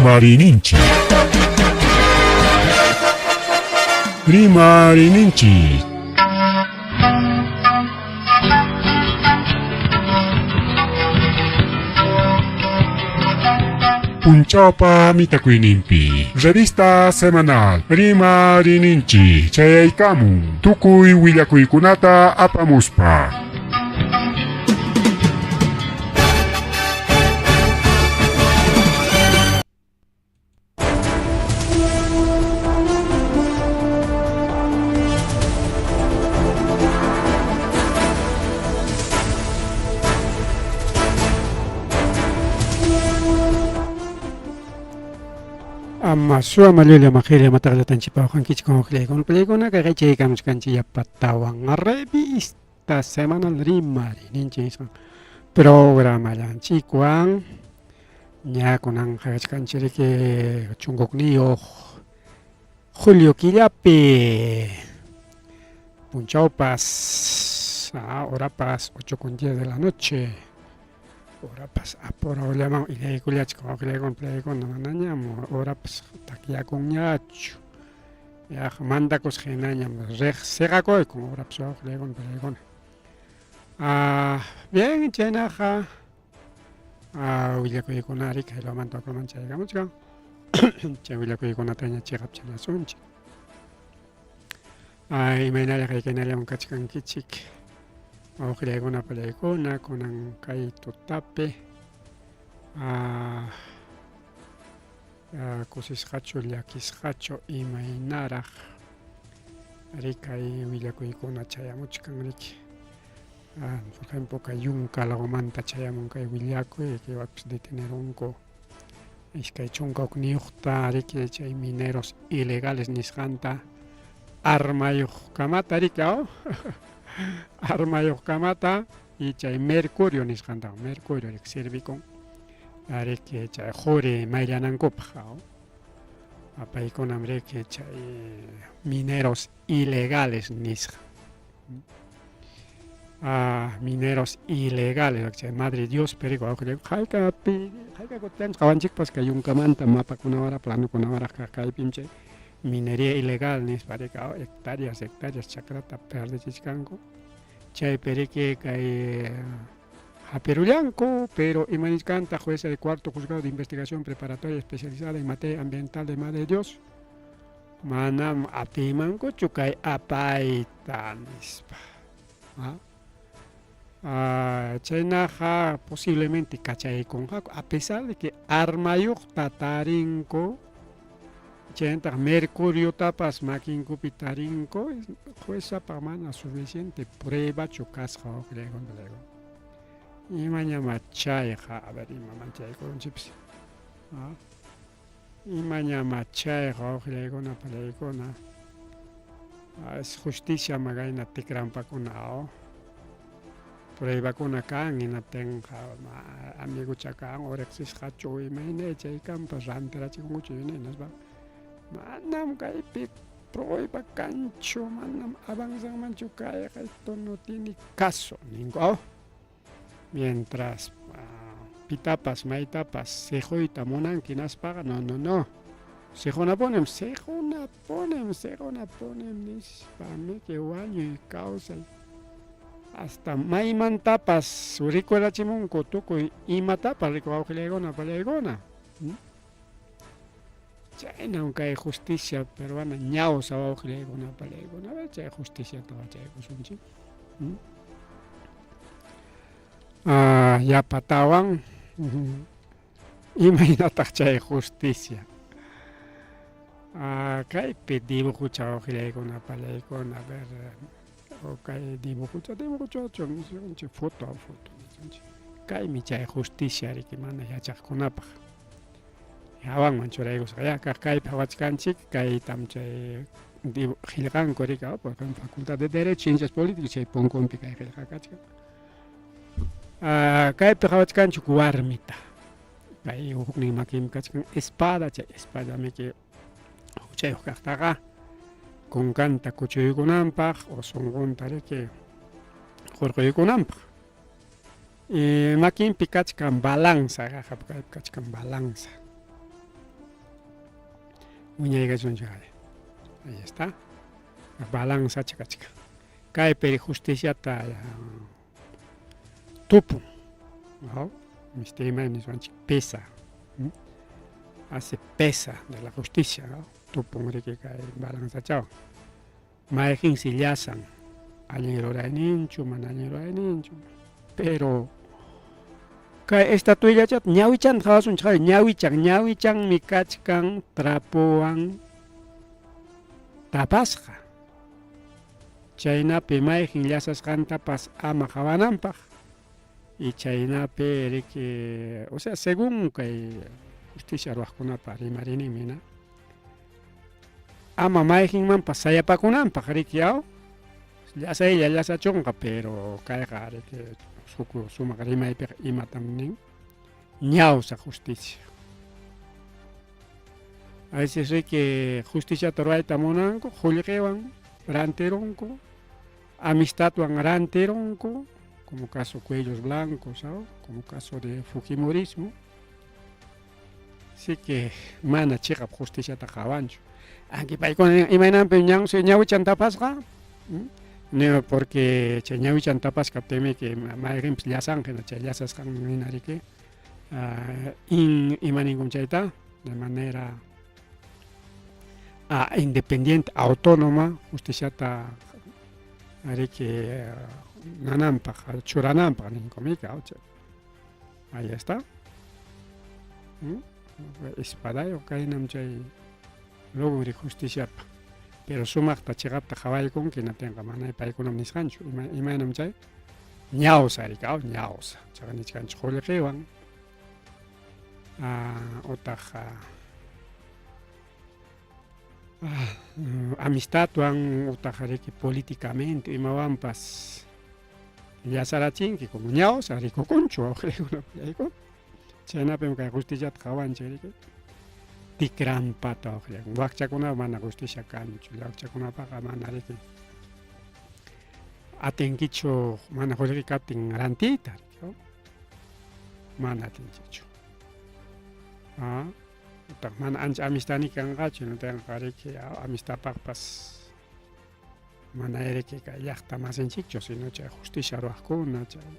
Rimarininchik. Rimarininchik. Punchawpa mitakuyninpi revista semanal Rimarininchik chayaykamun tukuy willakuykunata apamuspa. Ama suama llulla maqilla mataqllatanchipawqankichik wawqillaykuna pallaykuna kay chaykamuchkanchik yapatawan revista semanal rimari ninchik nisqan programallanchikwan ña kunanqa kachkanchik riki chunka hukniyuq julio killapi punchawpas horapas ocho con diez de la noche horapas apurawllaman illaykullachkan wawqillaykuna pallaykuna manañam horapas takyakunñachu yaqa mandakusqa hinañam riqsiqakuykun horapas wawqillaykuna pallaykuna bien chaynaqa willakuykunari kay lawmanta waklaman chaykamuchkan chay willakuykunataña chiqapchanasunchik imaynalla kaykaynallam kachkankichik wawqillaykuna pallaykuna kunan kay tutapi kusisqachu llakisqachu imaynaraq rikay willakuykuna chayamuchkan riki por ejemplo kay yunka lawmanta chayamun kay willakuy kaywapas detenerunku 21 riki chay mineros ilegales nisqanta armayuqkamata riki armayuqkamata y chay mercurio nisqanta mercurio riki sirvikun riki chay quri mayllanankupaq paykunam riki chay mineros ilegales nisqa mineros ilegales chay Madre Dios perico haykapi hayka qawanchikpas kay yunkamanta mapakunawaraq planokunawaraq kaq kaypim chay minería ilegal nispa riki hectáreas hectáreas chakrata perdechichkanku chaypi riki kay hapirullanku pero imanichkantaq jueza de cuarto juzgado de investigación preparatoria especializada en materia ambiental de Madre Dios manam atiymankuchu kay apayta nispa chaynaqa posiblemente kachaykunqaku a pesar de que armayuqta tarinku chaynataq mercuriotapas makinkupi tarinku juezapaq mana suficiente pruebachu kasqa imañama chayqa a ver imaman chaykurunchikpas imañama chayqa wawqillaykuna pallaykuna es justicia magayna tikrampakuna pruebakuna kan hinaptinqa amigucha kan o riqsisqachu imayna chay kanpas rantirachikunkuchu hinaspa manam kaypi prueba kanchu manam avanzanmanchu kayqa esto no tiene caso ninku mientras pitapas maytapas siquyta munanki hinaspaqa no no no siqunapunim siqunapunim siqunapunim nispa miki wañuy kawsay hasta maymantapas rikurachimunku tukuy imatapas riku wawqillaykuna pallaykuna chaynam kay justicia peruana ñawsa wawqillaykuna pallaykuna chay justiciata wachaykusunchik yapatawan imaynataq chay justicia kaypi dibujucha wawqillaykuna pallaykuna a ver o kay dibujucha dibujuchachu nisunchik foto foto nisunchik kaymi chay justicia riki mana yachaqkunapaq hawanman churaykusqa ya kaq kaypi hawachkanchik kaytam chay qillqanku riki por ejemplo facultad de derecho ciencias políticas chay punkunpi kay qillqa kachkan kaypi qawachkanchik warmita kay huknin makinpi kachkan espada chay espadamiki huchayuq kaqtaqa kunkanta kuchuykunanpaq o sunqunta riki hurquykunanpaq makinpi kachkan balanza kaypi kachkan balanza. Wiñaykachunchik ahí está. Balanzacha kachkan. Kaypi justiciata tupun. ¿No? Misti niswanchik pesa. Hace pesa de la justicia, ¿no? Tupun riki kay balanzachawan. Mayqinsi llasan allin rurayninchu mana allin rurayninchu. Pero kay estatuillachata ñawichanta qawasunchik ñawichan ñawichanmi kachkan trapowan tapasqa. Chaynapi mayqin llasasqantapas ama qawananpaq y chaynapi riki o sea según kay justicia ruwaqkunapa rimariyninmi na ama mayqinmanpas sayapakunanpaq riki aw llasaylla llasachunqa pero kayqa riki huk sumaq rimaypiqa imatam nin ñawsa justicia. A veces riki justiciata ruwayta munanku qullqiwan rantirunku amistadwan rantirunku como caso Cuellos Blancos, ¿no? Como caso de Fujimorismo. Así que mana chiqap justiciata qawanchu. Aunque paykuna imaynanpi ñawichan tapasqa, no, porque chay ñawichan tapasqa kaptinmi que mayqinpis llasanqa chay llasasqanman hina riki ima ninkum chayta de manera independiente, autónoma, justiciata riki nananpaq, churananpaq ninkum ahí está. Espadayuq kaynam chay luego ri justiciapa. Pero sumaqta chiqapta qhawaykunki hinaptinqa mana paykunam nisqanchu imaynam chay ñawsa riki ñawsa chaqa nichkanchik qullqiwan utaq amistadwan utaq riki políticamente imawanpas llasarachinki como ñawsa rikukunchu wawqillaykunap chaynapim kay justiciata qawanchik riki tikrampata wawqillakuna wakchakunapa mana justicia kanchu wakchakunapaqa mana riki atinkichu mana qullqi kaptin rantiyta mana atinchikchu utaq mana ancha amistadniki kanqachu hinaptinqa riki amistadpaqpas mana riki kay llaqta masinchikchu sino chay justicia ruwaqkuna chay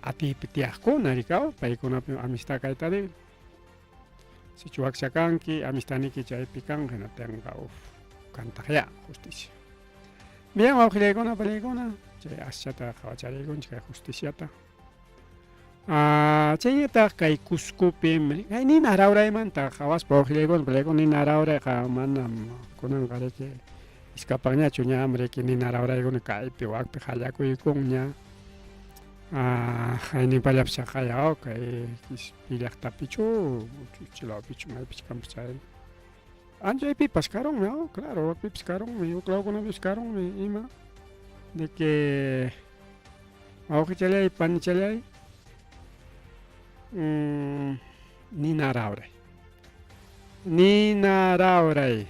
atiypi tiyaqkuna riki paykunapi amistad kayta deben sichu wakcha kanki amistadniki chaypi kanqa hinaptinqa uf kantaqya justicia. Bien wawqillaykuna paniykuna chay aschata qhawachariykunchik kay justiciata. Chaynataq kay Cuscopi kay nina rawraymanta qhawaspa wawqillaykuna paniykuna nina rawrayqa manam kunanqa riki iskapanñachu ñam riki nina rawraykuna kaypi wakpi qallakuykunña hayninpallapas chaqaya kay Quispi llaqtapichu Chilawpichu maypichu kanpas chay anchaypipas karunmi claro wakpipas karunmi huk lawkunapis karunmi ima de que wawqichallay panichallay nina rawray nina rawray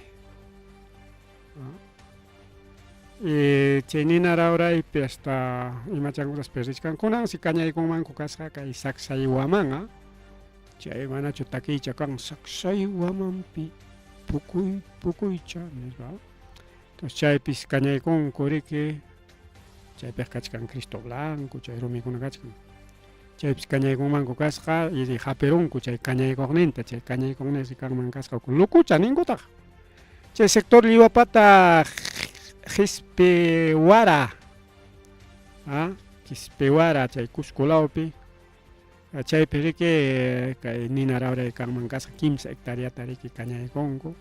chay nina rawraypi hasta imachankutas perdichkan kunansi kañaykunmanku kasqa kay Sacsayhuamán chay manachu takiycha kan Sacsayhuamanpi pukuy pukuycha nispa entonces chaypis kañaykunku riki chaypiqa kachkan Cristo Blanco chay rumikuna kachkan chaypis kañaykunmanku kasqa y hapirunku chay kañaykuqninta chay kañaykuqninsi kanman kasqa lukucha ninkutaq chay sector Liwapata Qispiwara Qispiwara chay Cusco lawpi chaypi riki kay nina rawray kanman kasqa 15 hectareata riki kañaykunku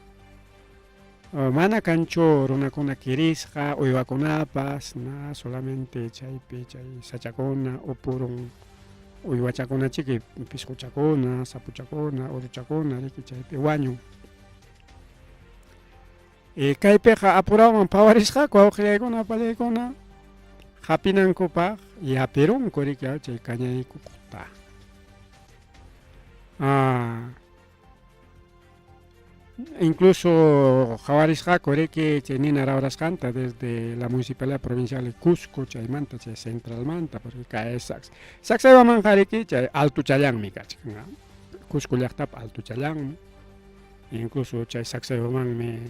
mana kanchu runakuna kirisqa uywakunapas na solamente chaypi chay sachakuna upurun uywachakuna chiki pisquchakuna sapuchakuna uruchakuna riki chaypi wañun kaypiqa apurawman phawarisqaku wawqillaykuna pallaykuna hapinankupaq y hapirunku riki chay kañaykuqta incluso qhawarisqaku riki chay nina rawrasqanta desde la municipalidad provincial de Cusco chaymanta chay centralmanta porque kay Sacsayhuamanqa riki chay altuchallanmi kachkan Cusco llaqtapa altuchallanmi. Incluso chay Sacsayhuamanmi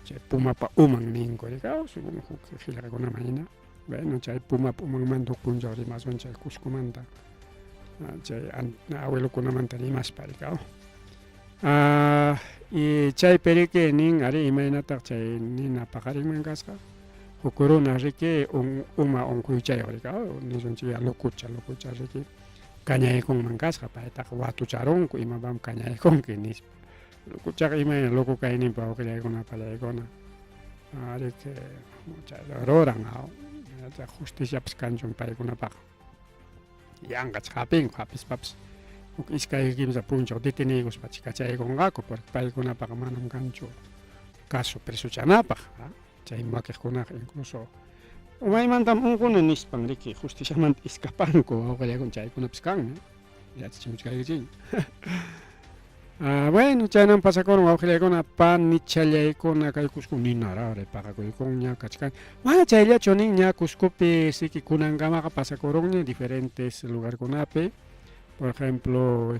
chay pumapa uman ninku, según huk qillqakunaman hina. Bueno, chay pumapa umanmanta huk punchaw rimasun chay Cuscomanta, chay abuelokunamanta rimaspa, rikaw. Y chaypi riki nin, ari imaynataq chay nina paqarinman kasqa, huk runa riki uma unquychayuq rikaw, nisunchik ya locucha, locucha riki kañaykunman kasqa, paytaqa watucharunku imapam kañaykunki nispa. Locuchaqa imayna loco kayninpa wawqillaykuna pallaykuna, riki chayta ruran, justiciapas kanchun paykunapaqa. Yanqach hapinku, hapispapas huk iskay kimsa punchaw deteniykuspa kachaykunqaku, porque paykunapaqa manam kanchu caso presuchanapaq, chay wakiqkunaqa incluso umaymantam unquni nispan riki justiciamanta escapanku, wawqillaykuna, chaykunapas kanmi, yachachimuchkaykichikña. Bueno, chaynam pasakurun wawqillaykuna, panichallaykuna, kay Cusco ninarari paqakuykunña kachkan. Mana chayllachu nin ña Cuscopi siki kunankamaqa pasakurunña diferentes lugarkunapi. Por ejemplo,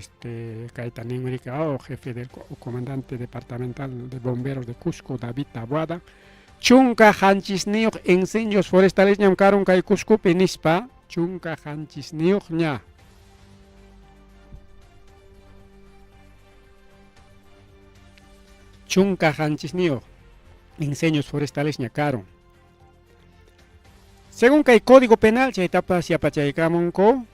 kayta ninmi riki, jefe del comandante departamental de bomberos de Cusco, David Taboada, 17 incendios forestalesñam karun kay Cuscopi nispa, 17ña. 17 incendios forestalesña karun. Según kay Código Penal, chaytapas yapachaykamunku,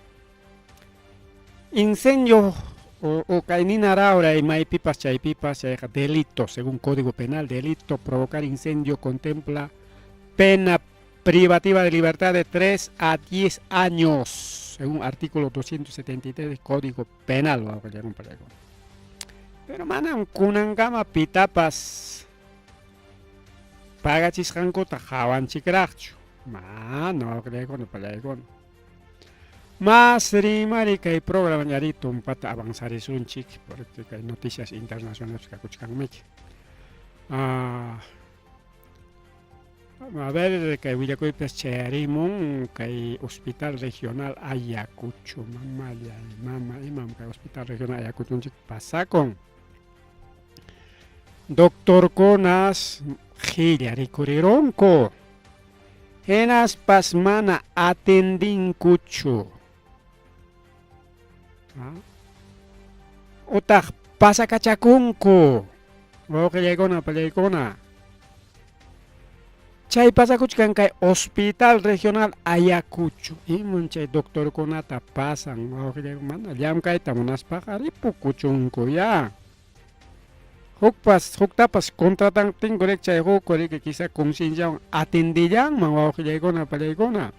incendio o kay nina rawray maypipas chaypipas chayqa delito, según Código Penal, delito provocar incendio contempla pena privativa de libertad de 3 a 10 años, según artículo 273 del Código Penal. Pero manam kunankama pitapas pagachisqankuta qawanchikraqchu. Mana wawqillaykuna pallaykuna. Mas rimari kay programa ñari tumpata avanzarisunchik, porque kay noticias internacionales kakuchkanmiki. A ver, kay willakuypas chayarimun kay Hospital Regional Ayacucho, mamallay, mama, imam kay Hospital Regional Ayacuchonchik pasakun. Doctorkunas qhilla rikurirunku, hinaspas mana atendinkuchu. Utaq pasakachakunku, wawqillaykuna pallaykuna. Chay pasakuchkan kay Hospital Regional Ayacucho. Iman chay doctorkunata pasan, wawqillaykuna, mana llamkayta munaspaqa ripukuchunku ya. Hukpas, huktapas contratantinku riki chay huk riki quizá concienciawan atendillanman wawqillaykuna pallaykuna.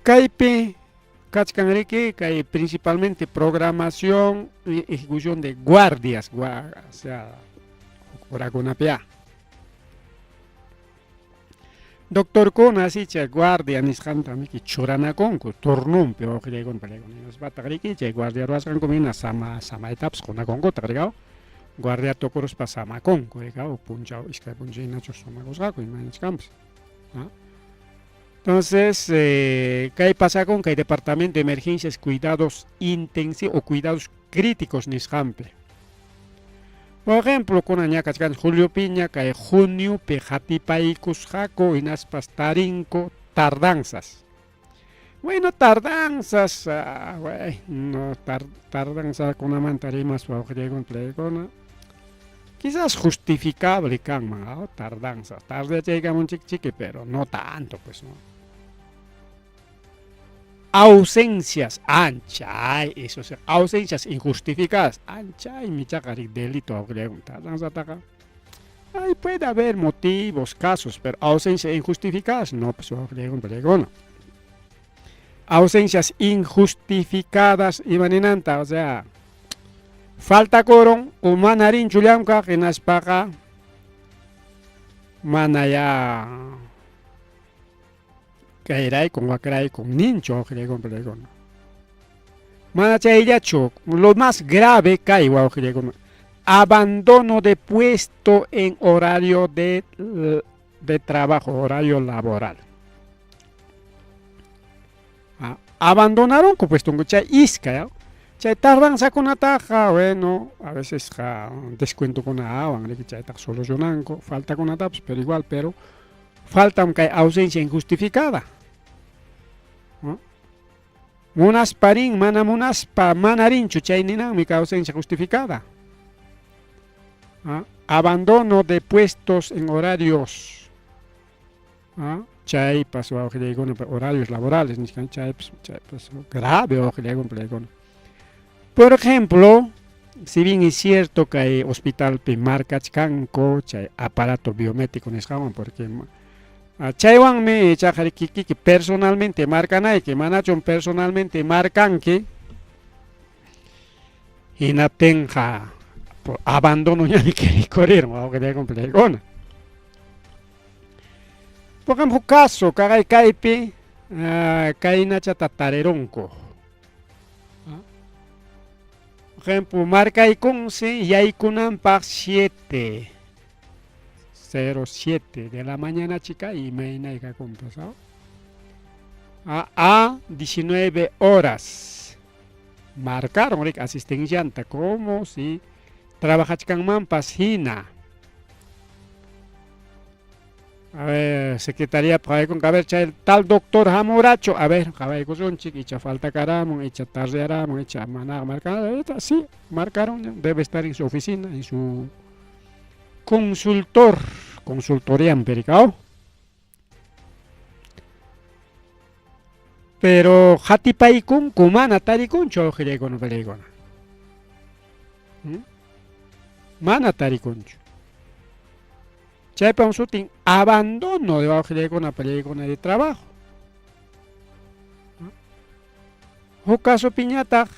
Kaypi kachkan riki kay principalmente programación y ejecución de guardias, o sea, horakunapi ya. Doctorkuna asicha guardia nisqanta miki churanakunku turnunpi wawqillaykuna pallaykuna, hinaspataq riki chay guardia ruwasqanku hina sama samaytapas qunakunkutaq rikaw, guardia tukuruspa samakunku rikaw, punchaw iskay punchaw hinachu samakusqaku imaynachkanpas. Entonces, kay pasakun kay departamento de emergencias, cuidados intensivos o cuidados críticos nisqanpi. Por ejemplo, kunan ña kachkan juliopiña kay juniopi qatipaykusqaku hinaspas tarinku tardanzas. Bueno, tardanzas, bueno, tardanzakunamanta rimaspa wawqillaykuna pallaykuna, quizás justificable kanman, tardanzas, tardachaykamunchik chiki, pero no tanto, pues, ¿no? Ausencias, anchay, eso sí, ausencias injustificadas, anchay, michaqa delito wawqillaykuna, tardanzataqa. Ay, puede haber motivos, casos, pero ausencias injustificadas, no, pues, wawqillaykuna pallaykuna. Ausencias injustificadas, imaninanta, o sea, falta kurun o mana rinchu llamkaq hinaspaqa mana ya kayraykun wakraykun ninchu wawqillaykuna pallaykuna. Mana chayllachu, lo más grave kay wawqillaykuna, abandono de puesto en horario de trabajo, horario laboral. Abandonaronku puestonku chay iskay, Chay tardanzakunataqa, bueno, a vecesqa descuentokunawan riki chaytaqa solucionanku, faltakunatapas, pero igual, pero faltam kay ausencia injustificada. ¿No? Munaspa rin, mana munaspa mana rinchu, chay ninanmi kay ausencia justificada. ¿Ah? Abandono de puestos en horarios. ¿Ah? Chaypas wawqillaykuna horarios laborales nisqan chaypas chaypas grave wawqillaykuna palaykuna. Por ejemplo, si bien es cierto kay hospitalpi markachkanku chay aparato biométrico nisqanwan porque chaywanmi ichaqa kikiki personalmente markanayki, manachum personalmente markanki hinaptinqa abandono ñami rikurirun wawqillaykuna palaykuna. Por ejemplo, caso kaqay kaypi kaynachata tarirunku. Por ejemplo, markaykunsi yaykunanpaq 7:07 de la mañana chica imaynay kakunpas a 19 horas marcaron rik asistencianta como si trabajachkanmanpas hina. A ver, secretaría qhawaykun, a ver, chay tal doctor hamurachu, a ver, qhawaykusunchik, icha faltakaramun, icha tardearamun, icha mana marcaron, sí, marcaron, debe estar en su oficina, en su consultor, consultoría pericao. Pero hatipaykunku mana tarikunchu wawqillaykuna palaykuna. Mana tarikunchu. Chaypam sutin abandono de wawqillaykuna palaykuna de trabajo. Huk casopiñataq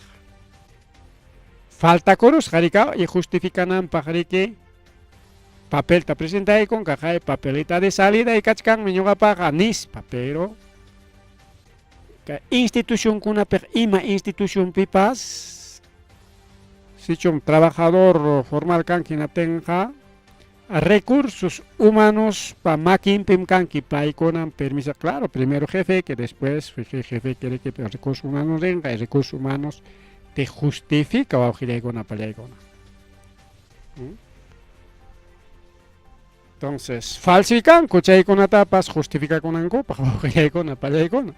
faltakurusqa rika y justificananpaq riki papelta presentaykun kaqay papelita de salida y kachkanmi ñuqapaqa nispa, pero kay institucionkunapiq ima institucionpipas sichum trabajador formal kanki hinaptinqa recursos humanos pa makinpim kanki, paykunam permiso, claro, primero jefe que después jefe quiere que recursos humanos rinqa y recursos humanos te justifica wawqillaykuna pallaykuna. Entonces, falsificanku chaykunatapas justificakunankupaq wawqillaykuna pallaykuna.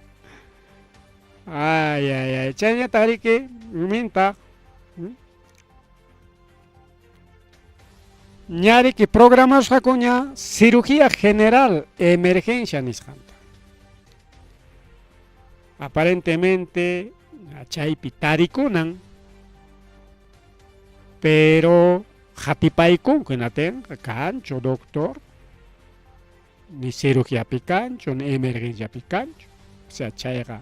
Ay, ay, ay, chayñataq riki mintaq ña riki programasqakuña cirugía general emergencia nisqanta. Aparentemente chaypi tarikunan, pero hatipaykunku hinatinqa kanchu doctor, ni cirugíapi kanchu, ni emergenciapi kanchu. O sea, chayqa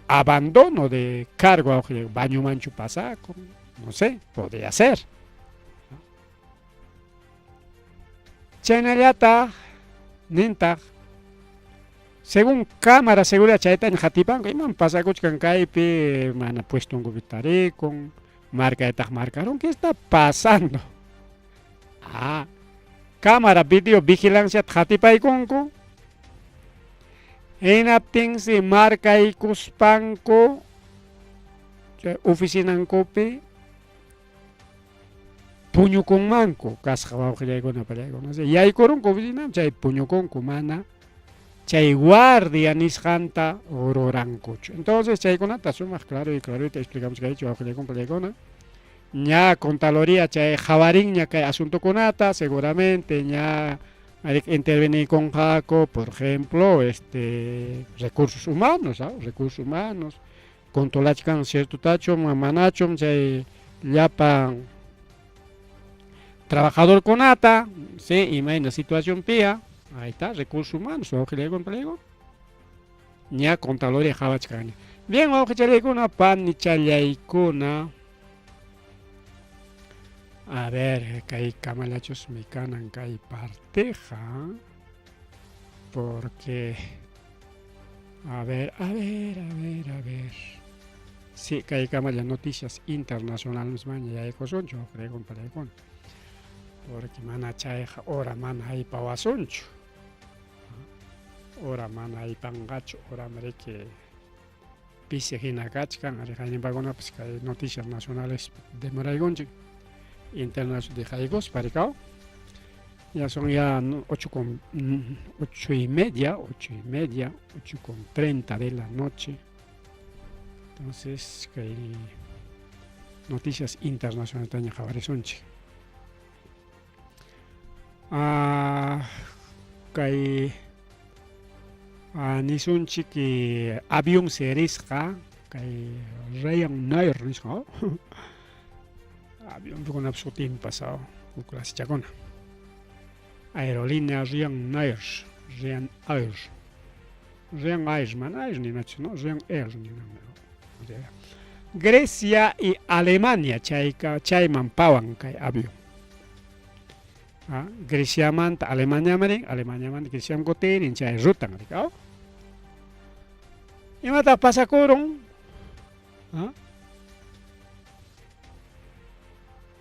abandono de cargo, bañumanchu pasakun, no sé, podría ser. Chaynallataq nintaq según cámara seguridad chaytaña hatipanku imam pasakuchkan kaypi mana puestonkupi tarikun markaytaq marcarun, ¿qué está pasando? Ah, cámara video vigilancia hatipaykunku hinaptinsi markaykuspanku chay oficinankupi puñukunmanku kasqa wawqillaykuna pallaykuna yaykurunku oficinaman chay puñukunku mana chay guardia nisqanta rurankuchu. Entonces chaykunata sumaq claro y clarito explicamos kaychu wawqillaykuna pallaykuna. Ña Contraloría chay qhawarinña kay asuntokunata seguramente ña intervenir kunqaku, por ejemplo, recursos humanos, ¿ah? Recursos humanos controlachkan cierto tachum manachum chay llapan trabajador kunata, sí, imayna situación pia, ahí está, recursos humanos, wawqillaykuna pallaykuna. Ña Contraloría qhawachkanña. Bien, wawqichallaykuna, panichallaykuna. A ver, kay kamalachusmi kanan kay parteja, porque a ver, a ver, a ver, a ver. Sí, kay kamalla noticias internacionales maña yaykusunchu wawqillaykuna pallaykuna. Porque mana chayqa hora mana haypawasunchu. Hora mana haypanqachu, horam riki. Pisi hina kachkan, ari hayninpakunapas kay noticias nacionales demoraykunchik, internacional dejaykuspa rikaw. Ya son ya ocho con ocho y media, ocho y media, 8:30 de la noche. Entonces, kay noticias internacionaltaña qhawarisunchik. Ah, kay nisunchik avión serisqa kay Ryanair nisqa avionkunap sutinpas huk clasichakuna aerolínea Ryanair, Ryanair, Ryanair, mana Air ninachu, no, Ryanair ninanmi. Grecia y Alemania chayka chayman pawan kay avión. Greciamanta Alemaniaman rin, Alemaniamanta Greciaman kutirin chay rutan rikaw. Imataq pasakurun?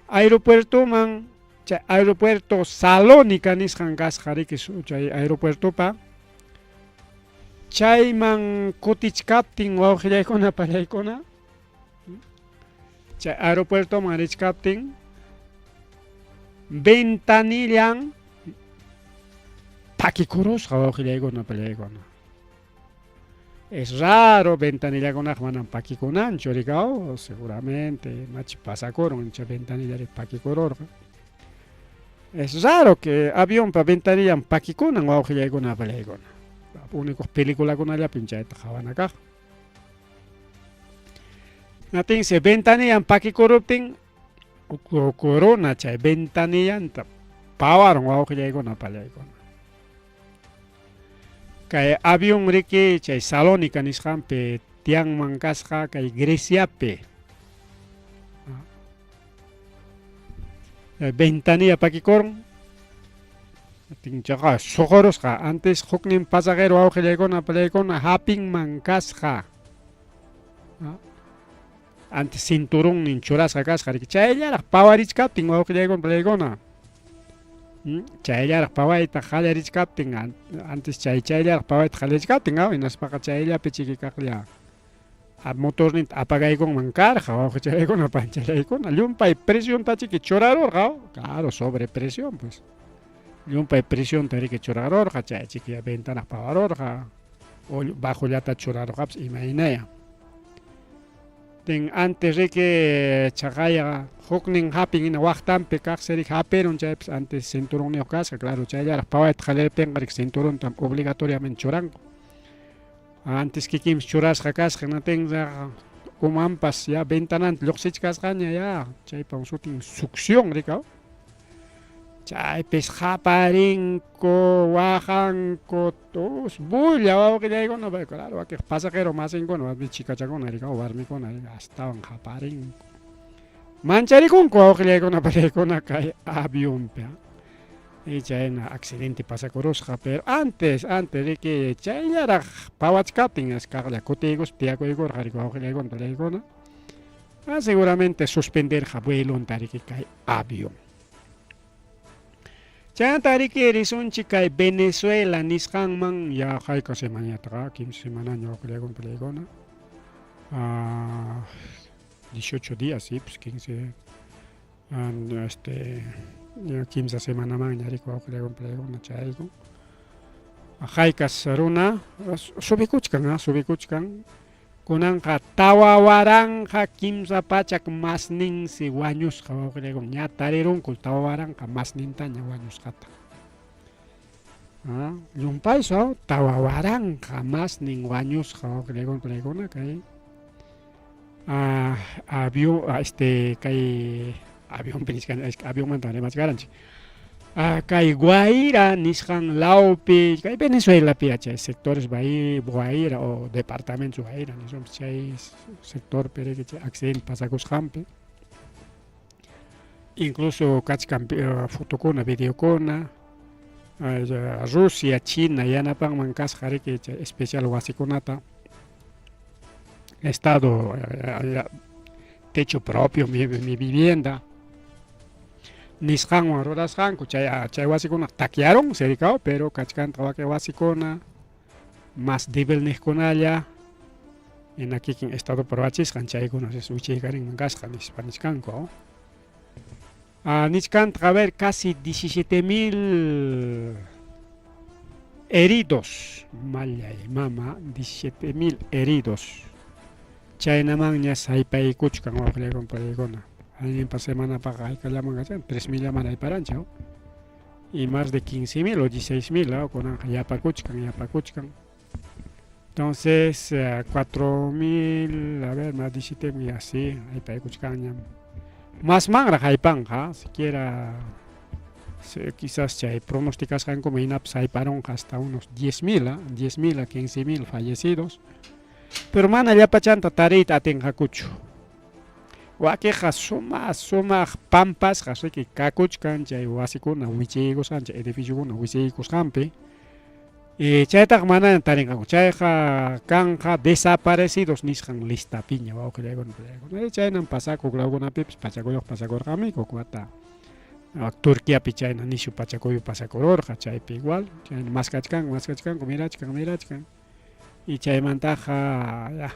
Aeropuertoman chay aeropuerto Salónica nisqan kasqa riki chay aeropuertopa chayman kutichkaptin wawqillaykuna pallaykuna chay aeropuertoman richkaptin ventanillan pakikurusqa wawqillaykuna pallaykuna. Es raro ventanillakunaqa manam pakikunanchu rikaw, seguramente imachi pasakurun chay ventanillari pakikururqa. Es raro que avionpa ventanillan pakikunan wawqillaykuna pallaykuna. Único peliculakunallapim chayta qawana kaq. Natinsi ventanillan pakikuruptin corona chay ventanillanta pawarun wawqillaykuna pallaykuna. Kay avión riki chay Salónica nisqanpi tiyanman kasqa kay Greciapi. Ventanilla pakikurun. Tinchaqa suqurusqa antes huknin pasajero wawqillaykuna pallaykuna hapinman kasqa. Antes cinturonnin churasqa kasqa riki chayllaraq pawarichkaptin wawqillaykuna pallaykuna. Chayllaraq pawayta qallarichkaptin antes chay chayllaraq pawayta qallarichkaptin hinaspaqa chayllapi chiki kaqlla motorninta apagaykunman karqa wawqichallaykuna panchallaykuna llumpay presionta chiki churarurqa, claro, sobrepresión pues. Llumpay presionta riki churarurqa chay chiki ventana pawarurqa o bajollata churarurqapas imaynaya. Tin antes riki chaqaya huknin hapin hina waqtanpi kaqsi riki hapirun chaypas antes cinturonniyuq kasqa, claro, chayllaraq pawayta qallariptinqa riki cinturontam obligatoriamente churanku. Antes kikinpas churasqa kasqa hinatinqa umanpas ya ventananta lluqsichkasqaña ya chaypa sutin succión rikaw. Chaypis qaparinku, waqanku, tus bulla wawqillaykuna, claro, wakiq pasajero masinkuna, chikachakuna rikaw, warmikuna astawan qaparinku. Mancharikunku wawqillaykuna pallaykuna kay avionpi. Y chayna accidente pasakurusqa, pero antes, antes riki chayllaraq pawachkaptin es kaqlla kutiykuspa tiyakuykurqa riki wawqillaykuna pallaykuna. Seguramente suspenderqa vuelonta riki kay avión. Chaymanta riki risunchik kay Venezuela nisqanman ya hayka semanañataqa, 15 semanaña wawqillaykuna pallaykuna. 18 días, sí, pues 15 este kimsa semanamanña riki wawqillaykuna pallaykuna chayaykun. Haykas runa subikuchkan, subikuchkan. Kunanqa 4300 masninsi wañusqa wawqillaykuna, ña tarirunku 4000 masnintaña wañusqata. Llumpaysu 4000 masnin wañusqa wawqillaykuna pallaykuna kay avión este kay avionpi nichkani avionmanta rimachkaranchik. Kay Guaira nisqan lawpi kay Venezuelapi chay sectores Guaira o departamentos Guaira nisunpas chay sectorpi riki chay accidente pasakusqanpi. Incluso kachkan fotokuna, videokuna, Rusia, China yanapanman kasqa riki chay especial wasikunata estado techo propio mi vivienda nisqanwan rurasqanku chay chay wasikuna takyarun serikaw, pero kachkantaq wakin wasikuna más débil niqkunalla. Hina kikin Estadopa ruwachisqan chaykuna wichiykarinman kasqa nispa nichkanku. Ah, nichkantaq, a ver, casi 17.000 heridos. Mallay mama, 17.000 heridos. Chaynamanña saypaykuchkan wawqillaykuna paykuna. Allinpa semanapaqa haykallaman kachan, 3.000 llaman ayparanchik. Y más de 15.000 o 16.000, kunanqa yapakuchkan, yapakuchkan. Entonces, 4.000, a ver, más 17.000 y así, aypaykuchkanñam. Masmanraq aypanqa, siquiera quizás chay pronosticasqankuman hinapas ayparunqa hasta unos 10.000, 10.000 a 15.000 fallecidos. Pero mana llapachanta tariyta atinqakuchu. Wakiqa sumaq sumaq pampasqa riki kakuchkan chay wasikuna wichiykusqan, chay edificiokuna wichiykusqanpi. Y chaytaqa manaña tarinqaku. Chayqa kanqa desaparecidos nisqan listapiña wawqillaykuna pallaykuna. Chaynam pasakuq lawkunapipas pachakuyuq pasakurqami huk wata. Turquiapi chayna nishu pachakuyu pasakururqa chaypi igual. Chayna maskachkanku, maskachkanku, mirachkan, mirachkan. Y chaymantaqa ya,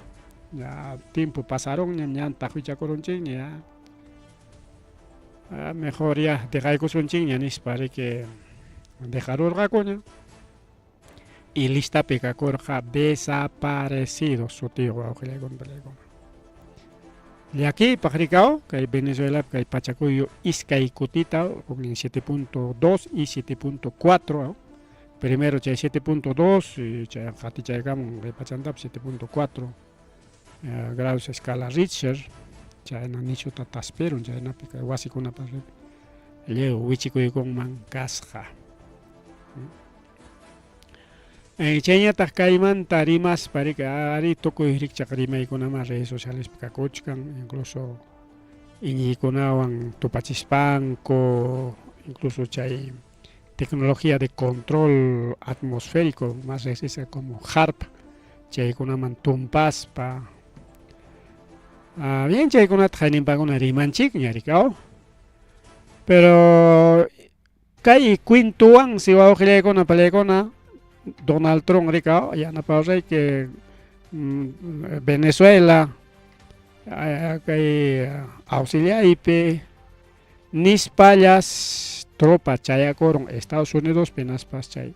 ya tiempo pasarunñam, ñan taqwichakurunchikña ya. Ah, mejor ya dejaykusunchikña nispa riki dejarurqakuña. Y listapi kakurqa desaparecidos sutiyuq wawqillaykuna pallaykuna. Llakiypaq rikaw kay Venezuelapi kay pachakuyu iskay kutita huknin 7.2 y 7.4. Primero chay 7.2 y chay qatichaykamun kay pachantapas 7.4 grados escala Richter chayna nichuta taspirun chaynapi kay wasikunapas lliw wichikuykunman kasqa. Chayñataq kaymanta rimaspa riki ari tukuy rikchaq rimaykunaman redes socialespi kakuchkan, incluso iñiykunawan tupachispanku, incluso chay tecnología de control atmosférico más reqsisqa como HAARP chaykunaman tumpaspa. Ah, bien chaykunata hayninpakuna rimanchikña rikaw. Pero kay cuentowansi wawqillaykuna pallaykuna Donald Trump rikaw yanapawrayki Venezuela kay auxiliaypi nispallas tropa chayakurun Estados Unidospi hinaspas chay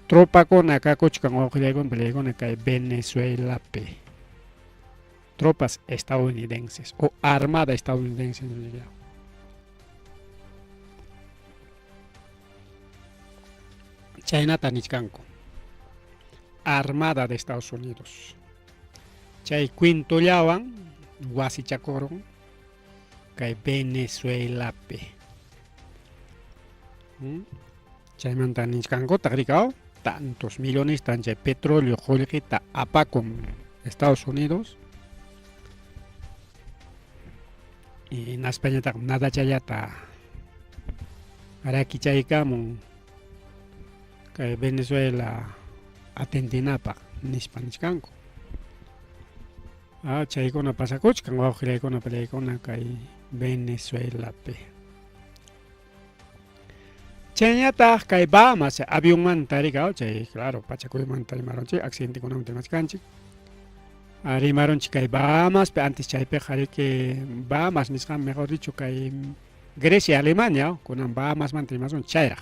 tropakuna kakuchkan wawqillaykuna pallaykuna kay Venezuelapi. Tropas estadounidenses o armada estadounidense. Chaynata nichkanku. Armada de Estados Unidos. Chay cuentollawan wasichakurun kay Venezuelapi. Chaymanta nichkankutaq rikaw tantos millones chay petróleo qullqita apakun Estados Unidos. Y hinaspañataq nadachallata rakichaykamun kay Venezuela atendinapaq nispa nichkanku. Ah, chaykuna pasakuchkan wawqillaykuna pallaykuna kay Venezuelapi. Chayñataq kay Bahamas avionmanta rikaw chay claro pachakuymanta rimarunchik accidentekunamanta rimachkanchik. Rimarunchik kay Bahamaspi antes chaypiqa riki Bahamas nisqan mejor dicho kay Grecia, Alemania kunan Bahamasmanta rimasun chayraq.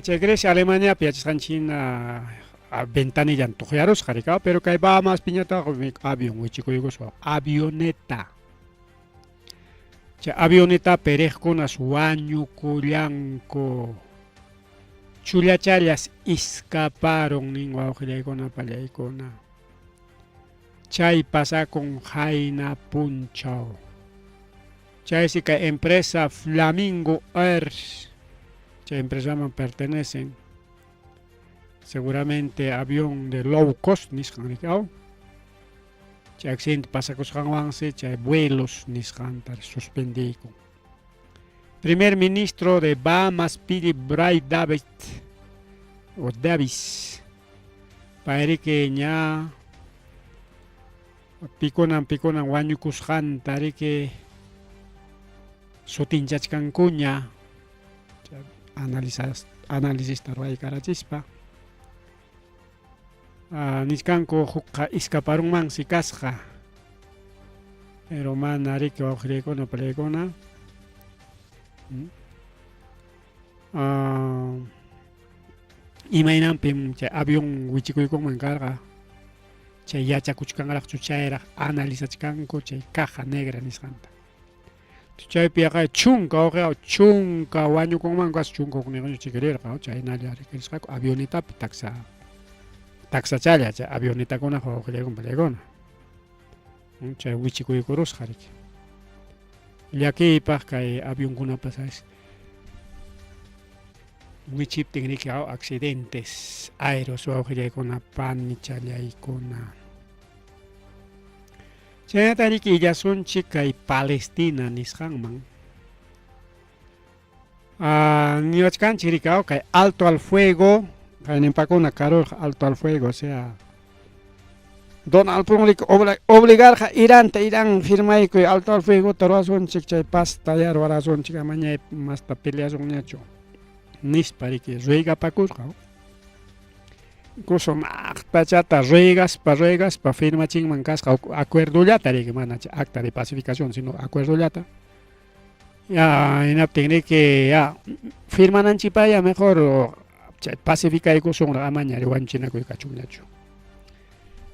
Chay Grecia, Alemaniapi yachasqanchik hina ventanillan tuqyarusqa rikaw, pero kay Bahamaspiñataq avión wichikuykuspa avioneta. Chay avionetapi riqkunas wañukullanku. Chullachallas escaparon nin wawqillaykuna pallaykuna. Chay pasakun qayna punchaw. Chaysi kay empresa Flamingo Air, chay empresaman pertenecen. Seguramente avión de low cost nisqan rikaw. Chay accidente pasakusqanwansi chay vuelos nisqanta suspendiykun. Primer ministro de Bahamas Philip Bright David o Davis payriki ña pikunan pikunan wañukusqanta riki sutinchachkankuña analisista ruwaykarachispa. Nichkanku hukqa iskaparunmansi kasqa. Pero mana riki wawqillaykuna palaykuna. Imaynanpim chay avión wichikuykunman karqa? Chay yachakuchkanraqchu chayraq analizachkanku chay caja negra nisqanta. Chaypi yaqa chunka wawqiqa chunka wañukunmanku as chunka hukniyuqña chikirirqa chaynalla rikirisqaku avionetapi taksa taksachalla chay avionetakunaqa wawqillaykuna pallaykuna. Chay wichikuykurusqa riki. Llakiypaq kay avionkunapas wichiptin riki accidentes aéreos wawqillaykuna panichallaykuna. Chaynata riki illasunchik kay Palestina nisqanman. Niwachkanchik riki kay alto al fuego, kayninpakuna karurqa alto al fuego, o sea, Donald Trump riki obligarqa Iranta, Irán firmaykuy alto al fuegota ruwasunchik chay pasta ya ruwarasunchik amañay masta peleasunñachu nispa riki ruegapakurqa. Incluso maqtachata ruegaspa ruegaspa firmachinman kasqa acuerdollata riki mana acta de pacificación sino acuerdollata. Ya hinaptin riki ya firmananchikpaya mejor chay pacificaykusunraq amaña wañuchinakuy kachunñachu.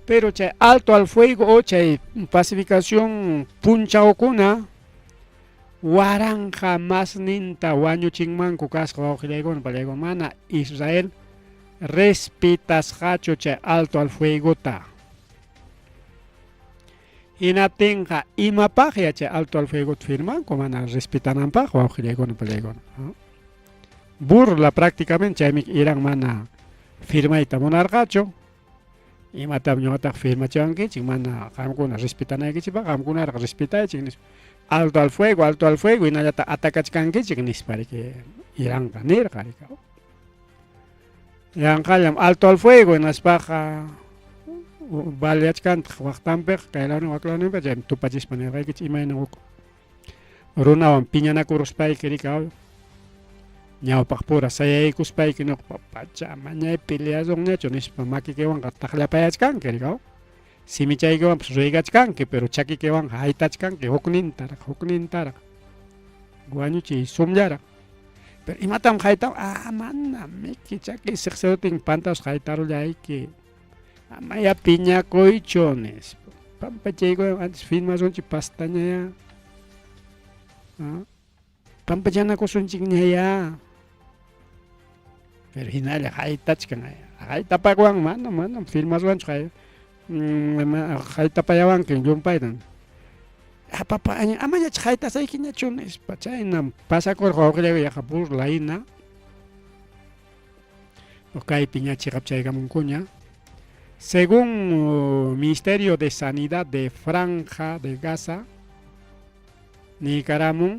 Pero chay alto al fuego o chay pacificación punchawkuna waranqa masninta wañuchinmanku kasqa wawqillaykuna pallaykuna mana Israel respetasqachu chay alto al fuegota. Hinaptinqa imapaqya chay alto al fuegota firmanku mana respetananpaq wawqillaykuna pallaykuna. Burla prácticamente chaymi Irán mana firmayta munarqachu. Imatam ñuqataq firmachiwankichik mana qamkuna respetanaykichikpaq qamkunaraq respetaychik nispa. Alto al fuego, alto al fuego hinallata atacachkankichik nispa riki Iranqa nirqa riki. Yanqallam alto al fuego hinaspaqa baleachkantaq waqtanpiqa kay lawnin wak lawninpiqa chaymi tupachispa nirqaykichik imayna huk runawan piñanakuruspayki riki ñawpaqpura sayaykuspayki ñuqpa pacha mañay peleasunñachu nispa makikiwanqa taqllapayachkanki riki simichaykiwanpas ruegachkanki pero chakikiwanqa haytachkanki huknintaraq huknintaraq wañuchiy sumllaraq pero imatam hayta ah mana miki chaki siqsirutin pantasqa haytarullayki amaya piñakuychu nispa pampachaykuwan antes firmasunchik pastañaya pampachanakusunchikñaya pero hinalla haytachkan haytapakuwan mana manam firmasuwanchu haytapayawanki llumpayta papa amañach haytasaykiñachu nispa chaynam pasakurqa wawqillayku yaqa burla hina kaypi ña chiqapchaykamunkuña según Ministerio de Sanidad de Franja de Gaza niykaramun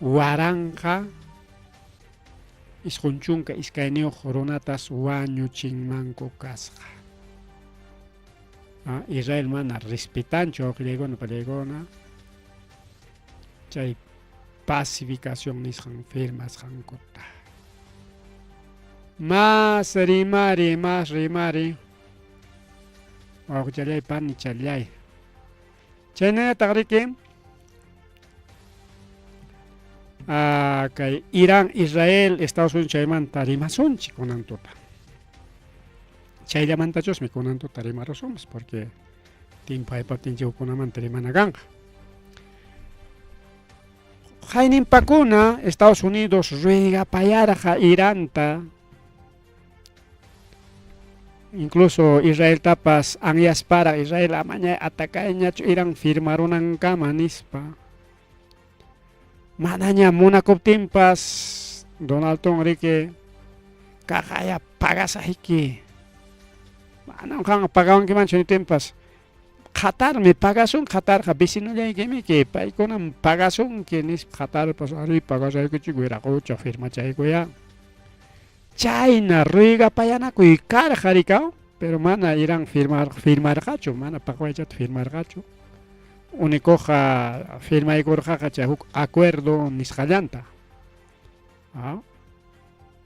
1092 runatas wañuchinmanku kasqa. Israel mana respetanchu wawqillaykuna pallaykuna chay pacificación nisqan firmasqankuta. Más rimari, más rimari. Wawqichallay, panichallay. Chaynallataq riki kay Irán, Israel, Estados Unidos chaymanta rimasunchik kunan tuta. Chayllamantachusmi kunan tuta rimarusunpas porque timpo haypaptinchik hukkunamanta rimana kanqa. Hayninpakuna Estados Unidos ruegapayarqa Iranta incluso Israeltapas anyasparaq Israel amaña atacayñachu Irán firmarunankama nispa. Manaña munakuptinpas Donald Trump riki kaqaya pagasayki. Manam qanqa pagawankimanchu nitinpas Qatarmi pagasun, Qatarqa vecinollaykimiki, paykunam pagasunki nispa Qatarpas arí pagasaykichik wiraqucha firmachaykuyá. Chayna ruegapayanakuy karqa rikaw, pero mana Irán firmar firmarqachu, mana paqwaychata firmarqachu. Unikuqa firmaykurqaqa chay huk acuerdo nisqallanta.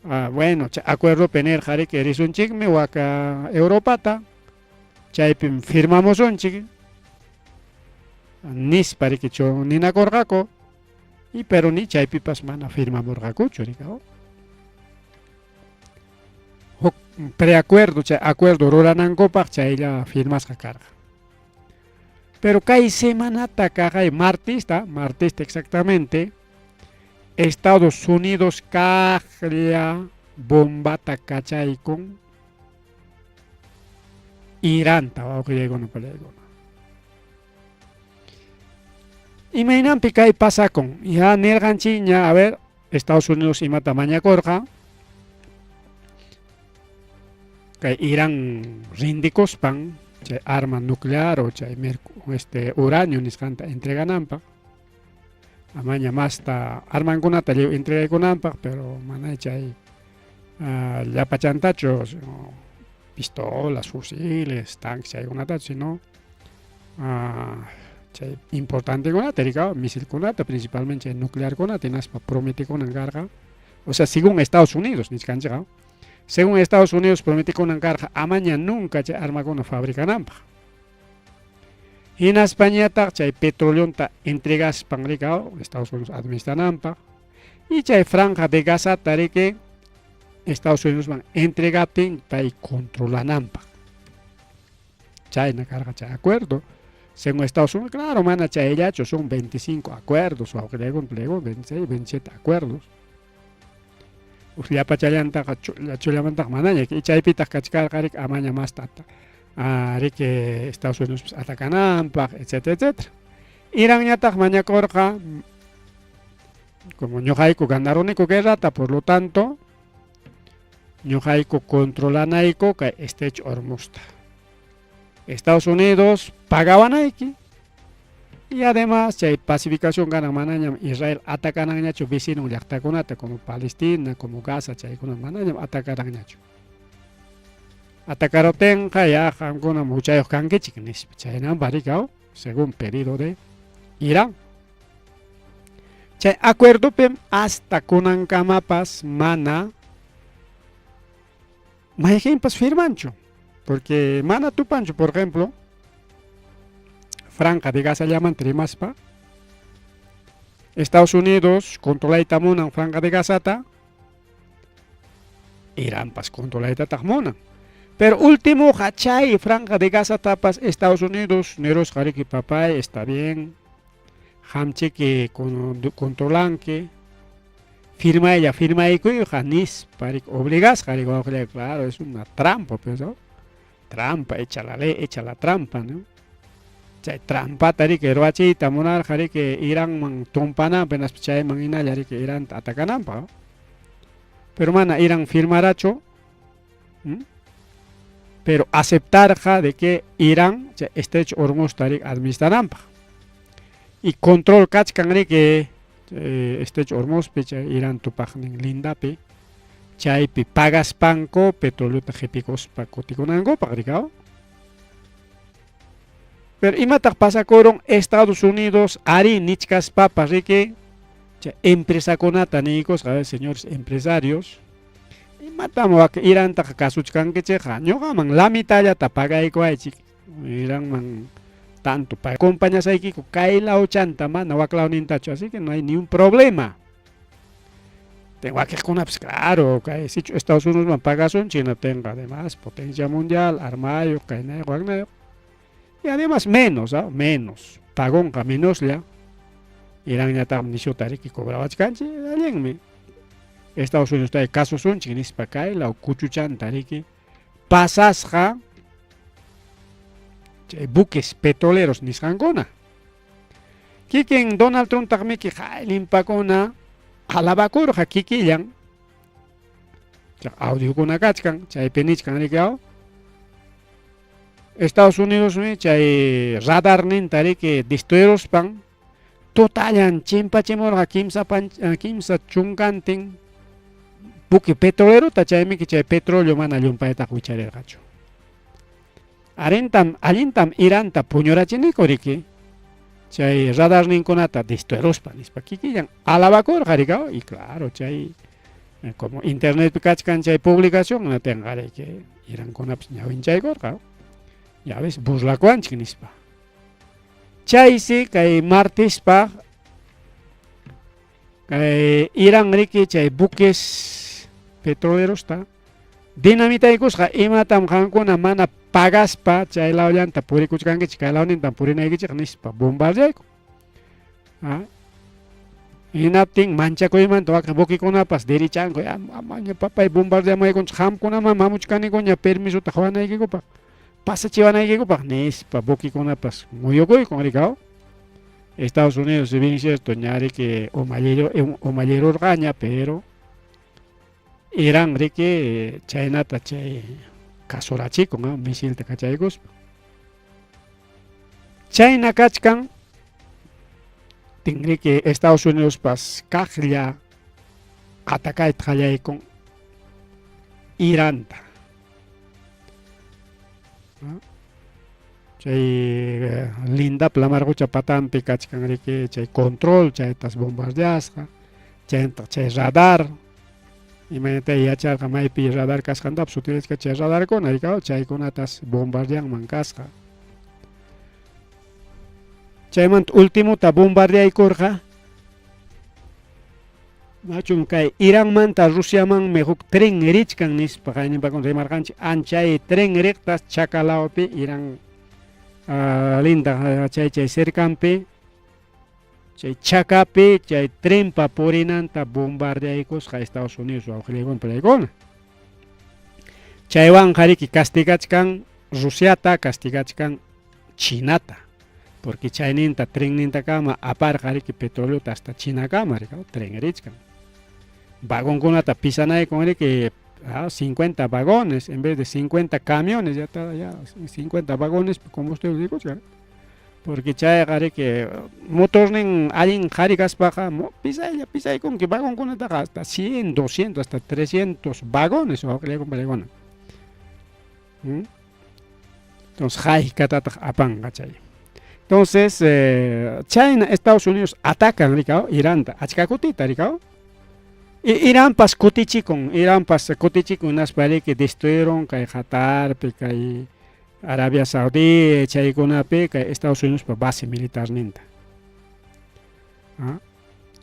Ah, bueno, chay acuerdopi nirqa riki risunchikmi waka Europata, chaypim firmamusunchik nispa riki ninakurqaku, y pero ni chaypipas mana firmamurqakuchu riki. Huk preacuerdo, chay acuerdo ruranankupaq chaylla firmasqa karqa. Pero kay semanata kaqay martista, martista exactamente, Estados Unidos kaqlla bombata kachaykun Iranta, wawqillaykuna palaykuna. Imaynanpi kay pasakun? Ya nirqanchikña, a ver, Estados Unidos imata mañakurqa? Kay Irán rindikuspan chay arma nuclear o chay este uranio nisqanta entregananpaq. Amaña masta armankunata lliw entregaykunanpaq, pero mana chay llapachantachu, pistolas, fusiles, tanques chaykunatachu, sino chay importantekunata, rikaw, misilkunata, principalmente chay nuclearkunata, hinaspa prometikunan karqa, o sea, según Estados Unidos, nichkanchikqa, según Estados Unidos prometikunan karqa amaña nunca chay armakuna fabricananpaq. Hinaspañataq chay petroleonta entregaspan rikaw Estados Unidos administrananpaq y chay franja de Gazata riki Estados Unidosman entregaptin pay controlananpaq. Chayna karqa chay acuerdo. Según Estados Unidos, claro, mana chayllachu, son 25 acuerdos, wawqillaykuna, 26, 27 acuerdos. Llapachallantaqa chulla chullamantaqa manaña, chaypitaq kachkarqa riki amaña masta riki Estados Unidos atacananpaq, etcétera, etcétera. Iranñataq mañakurqa, como ñuqayku ganaruniku guerrata, por lo tanto, ñuqayku controlanayku kay Estrecho Hormuzta. Estados Unidos pagawanayki y además chay pacificación ganan manañam Israel atacananñachu vecino llaqtakunata como Palestina, como Gaza, chaykuna manañam atacaranñachu. Atacaruptinqa ya qamkuna huchayuq kankichik nispa, chaynampa rikaw según pedido de Irán. Chay acuerdopim hasta kunankamapas mana mayqinpas firmanchu, porque mana tupanchu, por ejemplo, franja de Gazallamanta rimaspa, Estados Unidos controlayta munan franja de Gazata, Iranpas controlaytataq munan. Pero último chay franja de Gazatapas Estados Unidos nirusqa riki papay, está bien, qamchiki controlanki, firmaylla firmaykuyqa nispa riki obligasqa riki wawqillay, claro, es una trampa, pues, ¿no? Trampa, echa la ley, echa la trampa, ¿no? Chay trampata riki ruwachiyta munarqa riki Iranman tumpananpaq, hinaspa chayman hinalla riki Iranta atacananpaq, ¿no? Pero mana Irán firmarachu, pero aceptarqa de que Irán chay Estrecho Hormuzta riki administrananpaq. Y control kachkan riki Estrecho Hormuzpi, chay Irán tupaqnin lindapi, chaypi pagaspanku petroleota qipikuspa kutikunankupaq rikaw. Pero imataq pasakurun Estados Unidos ari nichkaspapas riki chay empresakunata niykusqa, señores empresarios, imatam wak Irantaqa kasuchkankichikqa, ñuqaman la mitallata pagaykuwaychik, Iranman tanto acompañasaykiku kay lawchanta mana wak lawnintachu, así que no hay ni un problema. Wakiqkunapas claro, kay sichu Estados Unidosman pagasunchik hinaptinqa además potencia mundial, armayuq, kaynayuq, waknayuq, y además menos, ¿ah? Menos, pagonqa menoslla, Iranñataqmi nishuta riki cobrawachkanchik, allinmi. Estados Unidos kasusunchik nispa kay law kuchuchanta riki pasasqa chay buques petroleros nisqankuna. Kikin Donald Trump taqmiki qaylinpakuna alabakurqa kikillan, chay audiokuna kachkan, chaypi nichkan riki aw Estados Unidosmi chay radarninta riki destruiruspan tutallan chimpachimurqa kimsa chunkantin buque petrolerota, chaymiki chay petróleo mana llumpaytaqa wicharirqachu. Arintam allintam Iranta puñurachiniku riki chay radarninkunata destruiruspa nispa kikillan alabakurqa rikaw, y claro chay Como internetpi kachkan chay publicación hinaptinqa riki Irankunapas ñawinchaykurqa. Ya ves, burlakuwanchik nispa. Chaysi kay martispaq kay Irán riki chay buques petrolerosta dinamitaykusqa imatam qamkuna mana pagaspa chay lawllanta purikuchkankichik kay lawnintam purinaykichik nispa bombardeayku. Hinaptin manchakuymanta wakin buquekunapas derichanku, amaña papay bombardeamaykunchik qamkunaman hamuchkanikuña permisota quwanaykikupaq, pasachiwanaykikupaq nispa buquekunapas muyukuykun rikaw. Estados Unidos si bien cierto ña riki umallirurqaña pero Irán riki chaynata chay kasurachikun misilta kachaykuspa. Chayna kachkan tinriki Estados Unidospas kaqlla atacayta qallaykun Iranta. Chay lindap lamar qucha patanpi kachkan riki chay control chaytas bombardeasqa chayntaq chay radar imaynatá yacharqa maypi radar kasqantapas utilizachka chay radarkuna rikaw chaykunatas bombardeanman kasqa. Chaymanta ultimota bombardeaykurqa machum kay Iranmanta Rusiamanmi huk tren richkan nispa qayninpakuna rimarqanchik anchay tren riqtas Chakalawpi Irán linda chay chay cercanpi chay Chacapi chay trenpa purinanta bombardeaykusqa Estados Unidos wawqillaykuna palaykuna. Chaywanqa riki castigachkan Rusiata, castigachkan Chinata, porque chayninta trennintakama aparqa riki petroleota hasta Chinakama riki tren richkan. Vagonkunata pisanaykun riki 50 vagones en vez de 50 camiones ya está ya 50 vagones combustible rikuchkan. Porque chayqa riki motornin allin qhari kaspaqa pisaylla pisaykunki vagonkunataqa hasta 100, 200, hasta 300 vagones wawqillaykuna palaykuna. Entonces haykatataq apanqa chay. Entonces chayna Estados Unidos atacan rikaw Iranta achka kutita rikaw. Iranpas kutichikun, Iranpas kutichikun hinaspa riki destruyeron kay Qatarpi kay Arabia Saudí chaykunapi kay Estados Unidospa base militarninta.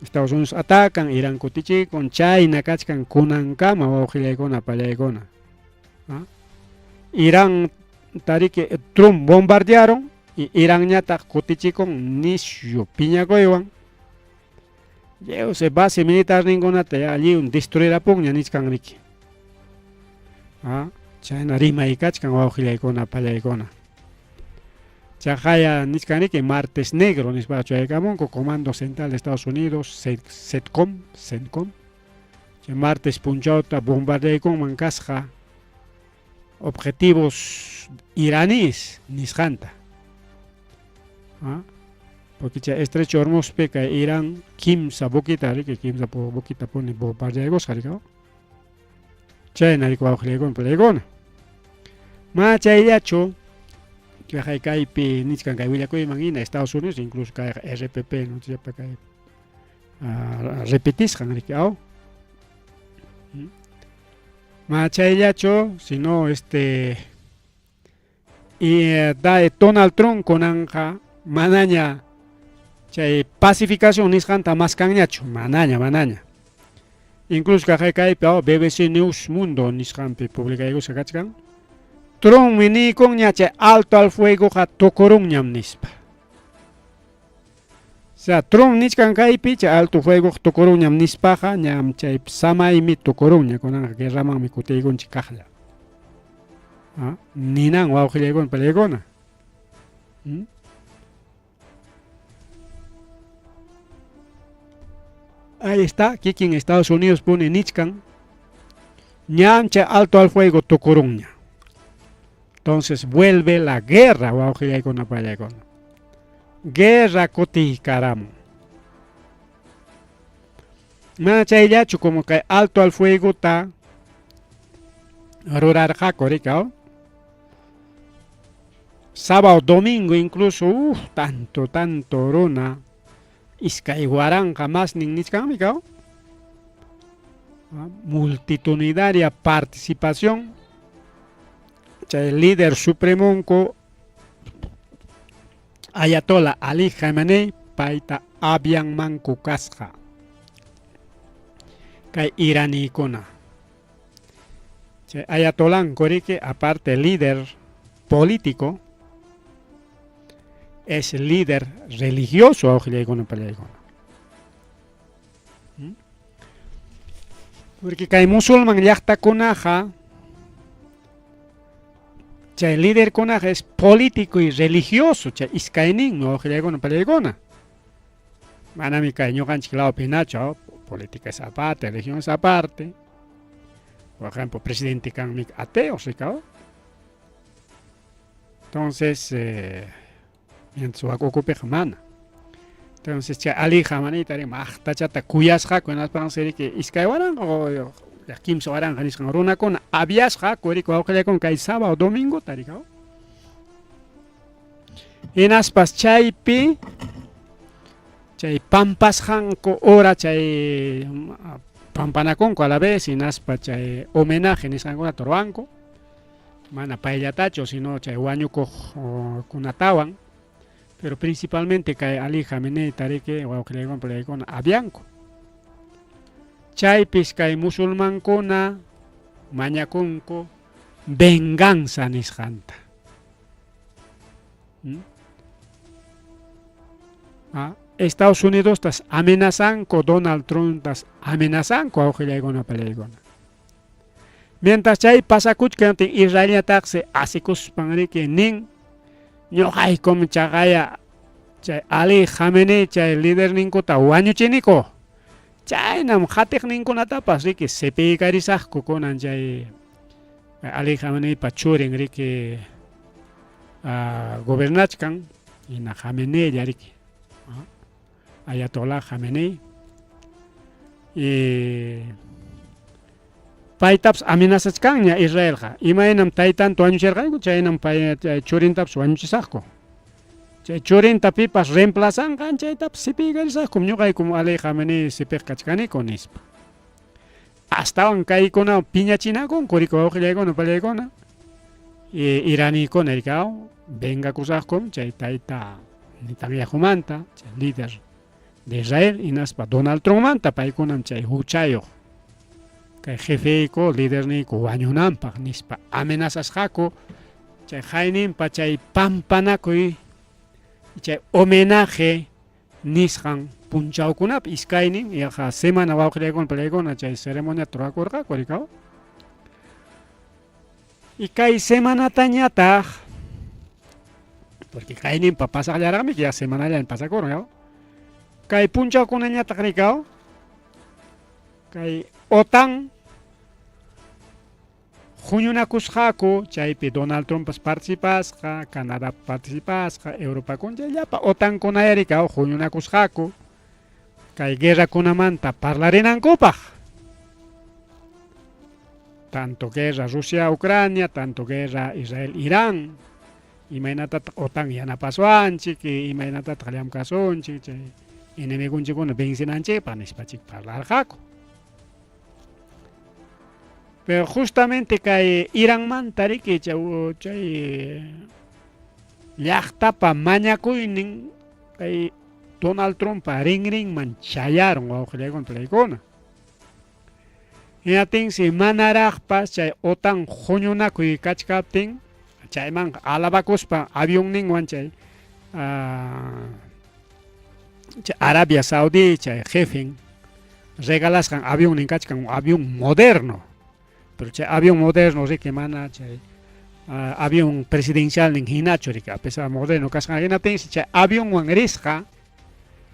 Estados Unidos atacan, Irán kutichikun, chayna kachkan kunankama wawqillaykuna pallaykuna. Irán tariki Trump bombardearon y Iranñataq kutichikun nisyu piñakuywan. Lliw base militarninkunata ya lliw destruirapunña nichkan riki. Chayna rimay kachkan wawqillaykuna pallaykuna. Chaqaya nichkan riki martes negro nispa chaykamunku Comando Central de Estados Unidos, CENTCOM, CENTCOM. Chay martes punchawta bombardeaykunman kasqa objetivos iraníes nisqanta. Porque chay Estrecho Hormuzpi kay Irán kimsa buquita riki, kimsa buquita puni bombardeaykusqa riki. Chayna riki wawqillaykuna palaykuna. Ma chayllachu kay kaypi nichkan kay willakuyman hina Estados Unidos incluso kay RPP noticiapi kay repetisqan riki aw. Ma chayllachu sino este y da Donald Trump kunanqa manaña chay pacificación nisqanta maskanñachu manaña manaña. Incluso kay kaypi BBC News Mundo nisqanpi publicaykusqa kachkan. Trumpmi niykunña chay alto al fuegoqa tukurunñam nispa. O sea, Trump nichkan kaypi chay alto fuego tukurunñam nispaqa ñam chay samaymi tukurunña kunanqa guerramanmi kutiykunchik kaqlla. Ninan wawqillaykuna palaykuna. Ahí está, kikin Estados Unidos pone nichkan ñam chay alto al fuego tukurunña. Entonces vuelve la guerra, wawqillaykuna palaykuna. Guerra kutiykaramun. Mana chayllachu como kay alto al fuegota rurarqaku rikaw. Sábado, domingo incluso, tanto, tanto runa, iskay waranqa masnin nichkanmi kaw. Multitudinaria participación chay líder supremonku Ayatollah Ali Khamenei payta avianmanku kasqa kay iraníkuna. Chay Ayatollah riki aparte líder político es líder religioso awqillaykuna pallaykuna. Porque kay musulman llaqtakunaqa chay liderkunaqa es político y religioso, chay iskayninmi wawqillaykuna pallaykuna. Manami kay ñuqanchik lawpi hinachu, política es aparte, religión es aparte. Por ejemplo, presidente kanmi ateo, rikaw. Entonces, mientras wak ukupiqa mana. Entonces chay Ali Khamenei maqtachata kuyasqaku hinaspansi riki 2000 o 3000 nisqan runakuna aviasqaku riki wawqillaykuna kay sábado domingota rikaw. Hinaspas chaypi chay pampasqanku hora chay pampanakunku a la vez hinaspa chay homenaje nisqankunata ruwanku. Mana payllatachu sino chay wañukuq kunatawan, pero principalmente kay Ali Khamenei tariki wawqillaykuna pallaykuna avianku. Chaypis kay musulmankuna mañakunku venganza nisqanta. Estados Unidos tas amenazanku, Donald Trump tas amenazanku wawqillaykuna pallaykuna. Mientras chay pasakuchkaptin Israelñataqsi asikuspan riki nin ñuqaykum chaqaya chay Ali Khamenei chay liderninkuta wañuchiniku. Chaynam qatiqninkunatapas riki sipiykarisaqku kunan chay Ali Khameneipa churin riki gobernachkan hina Khameneilla riki. Ayatollah Khamenei. Y paytapas amenazachkanña Israelqa. Imaynam taytanta wañuchirqanku, chaynam pay chay churintapas wañuchisaqku. Chay churinta pipas reemplazanqa, chaytapas sipiykarisaqkum ñuqaykum Ali Khamenei sipiq kachkaniku nispa. Astawan kaykuna piñachinakunku riki wawqillaykuna pallaykuna. Y iraníkuna rikaw vengakusaqkum chay tayta Netanyahumanta, chay líder de Israel, hinaspa Donald Trumpmanta paykunam chay huchayuq kay jefeyku liderniyku wañunanpaq nispa amenazasqaku chay qayninpa chay pampanakuy chay homenaje nisqan punchawkunapi iskaynin yaqa semana wawqillaykuna pallaykuna chay ceremoniata rurakurqaku rikaw. Y kay semanatañataq porque kayninpa pasaqllaraqmi ya semanallan pasakurun yaw. Kay punchawkunañataq rikaw kay OTAN huñunakusqaku chaypi Donald Trumpas participasqa, Canadá participasqa, Europakuna chay llapa OTANkunaya rikaw huñunakusqaku kay guerrakunamanta parlarinankupaq. Tanto guerra Rusia-Ucrania, tanto guerra Israel-Irán. Imaynatataq OTAN yanapasuanchik, imaynatataq llamkasunchik chay enemigonchikkuna vencenanchikpaq nispa chik parlarqaku. Pero justamente kay Iranmanta riki chay llaqtapa mañakuynin kay Donald Trumpa rinrinman chayarun wawqillaykuna palaykuna. Hinaptinsi manaraqpas chay OTAN huñunakuy kachkaptin chaymanqa alabakuspa avionninwan chay chay Arabia Saudí chay jefen regalasqan avionnin kachkan avión moderno. Pero chay avión moderno riki mana chay avión presidencialnin hinachu riki a pesar moderno kasqan hinaptinsi chay avionwan risqa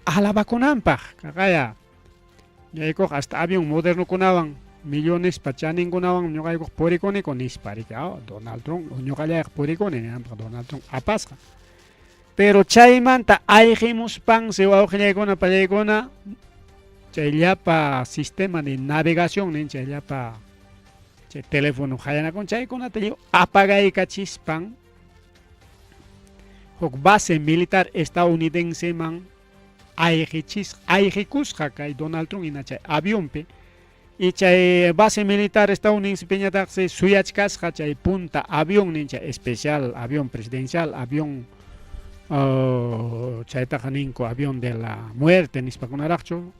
alabakunanpaq kaqaya ñuqaykuqa hasta avión modernokunawan millonespa chaninkunawan ñuqaykuqa purikuniku nispa riki Donald Trump ñuqallayqa purikuni ninanpaq Donald Trump apasqa. Pero chaymanta ayqimuspansi wawqillaykuna pallaykuna chay llapa sistema de navegación nin chay llapa chay teléfono qayanakun chaykunata lliw apagaykachispan huk base militar estadounidenseman ayqichisqa ayqikusqa kay Donald Trump hina chay avionpi. Y chay base militar estadounidensepiñataqsi suyachkasqa chay punta avionnin, chay especial avión presidencial, avión chaytaqa ninku avión de la muerte nispakunaraqchu.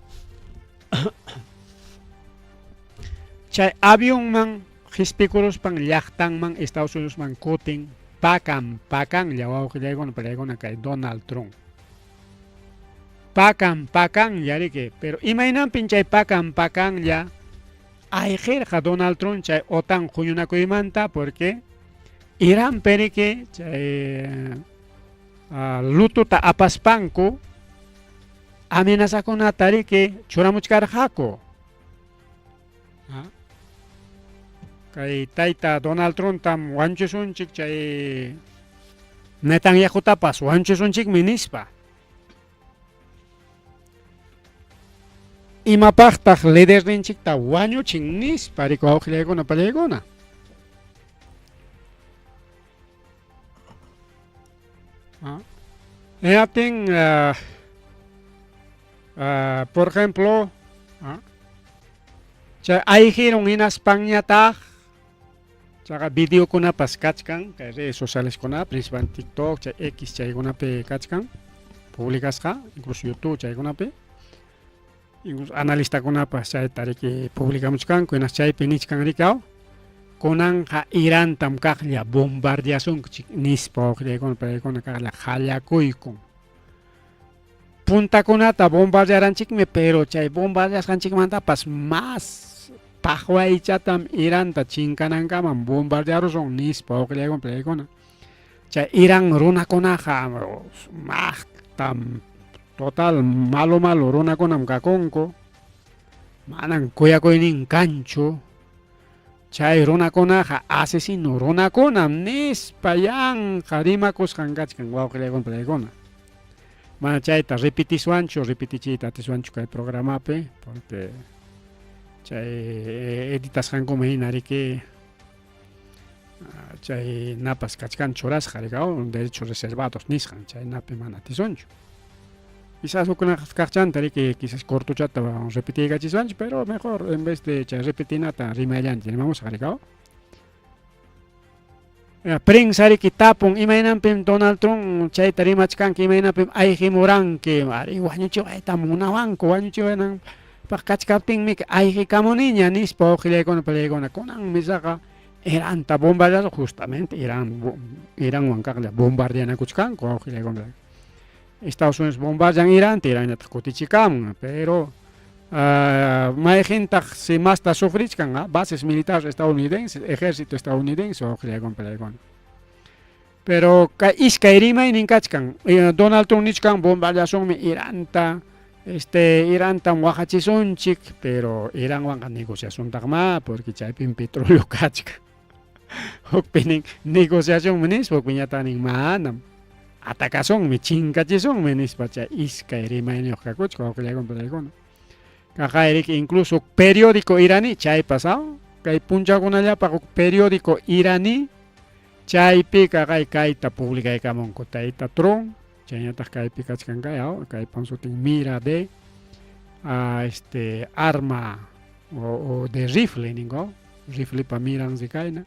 Chay avionman qispikuruspan llaqtanman Estados Unidosman kutin pakan pakanlla wawqillaykuna pallaykuna kay Donald Trump. Pakan pakanlla riki, pero imaynanpin chay pakan pakanlla ayqirqa Donald Trump chay OTAN huñunakuymanta? Porque Iranpi riki chay lututa apaspanku amenazakunata riki churamuchkarqaku. Kay tayta Donald Trumptam wanchusunchik chay Netanyahutapas wanchusunchikmi nispa. Imapaqtaq liderninchikta wañuchin nispa riku wawqillaykuna pallaykuna. Hinaptin por ejemplo chay ayqirun hinaspanñataq chaqa videokunapas kachkan kay redes socialeskunapi principalmente TikTok chay X chaykunapi kachkan publicasqa incluso YouTube chaykunapi incluso analistakunapas chayta riki publicamuchkanku hinas chaypi nichkan riki aw kunanqa Irantam kaqlla bombardeasunchik nispa wawqillaykuna paykuna kaqlla qallakuykun puntakunata bombardearanchikmi pero chay bombardeasqanchikmantapas más paqwaychatam Iranta chinkanankamam bombardearusun nispa wawqillaykuna paykuna chay Irán runakunaqa maqtam total malo malo runakunam kakunku manan kuyakuynin kanchu chay runakunaqa asesino runakunam nispa yanqa rimakusqan kachkan wawqillaykuna paykuna mana chayta repetiswanchu repetichiyta atiswanchu kay programapi porque chay editasqankuman hina riki chay napas kachkan churasqa rikaw derechos reservados nisqan chaynapi mana atisunchu quizás hukkunaq kaqchanta riki quizás cortochata repetiykachiswanchik pero mejor en vez de chay repetinata rimayllanchik rimamusaq rikaw. Prensa riki tapun imaynanpim Donald Trump chayta rimachkanki imaynanpim ayqimuranki ari wañuchiwaytam munawanku wañuchiwananpaq kachkaptinmi ayqikamuniña nispa wawqillaykuna pallaykuna kunanmi saqa Iranta bombardeasun justamente Irán Iranwan kaqlla bombardeanakuchkanku wawqillaykuna Estados Unidos bombardean Iranta Iranñataq kutichikamun pero mayqintaq si masta sufrichkan bases militares estadounidenses ejército estadounidense wawqillaykuna pallaykuna pero kay iskay rimaynin kachkan Donald Trump nichkan bombardeasunmi Iranta este Irantam waqachisunchik pero Iranwanqa negociasuntaqmá porque chaypim petróleo kachkan hukpi nin negociasunmi nispa hukpiñataq nin manam atakasunmi chinkachisunmi nispa chay iskay rimayniyuq kakuchka wawqillaykuna pallaykuna kaqayriki incluso periódico iraní chaypas kay punchawkunallapaq huk periódico iraní chaypi kaqay kayta publicaykamunku tayta Trump chayñataq kaypi kachkan kay kaypam sutin mira de este arma o de rifle ninku riflepa miransi kayna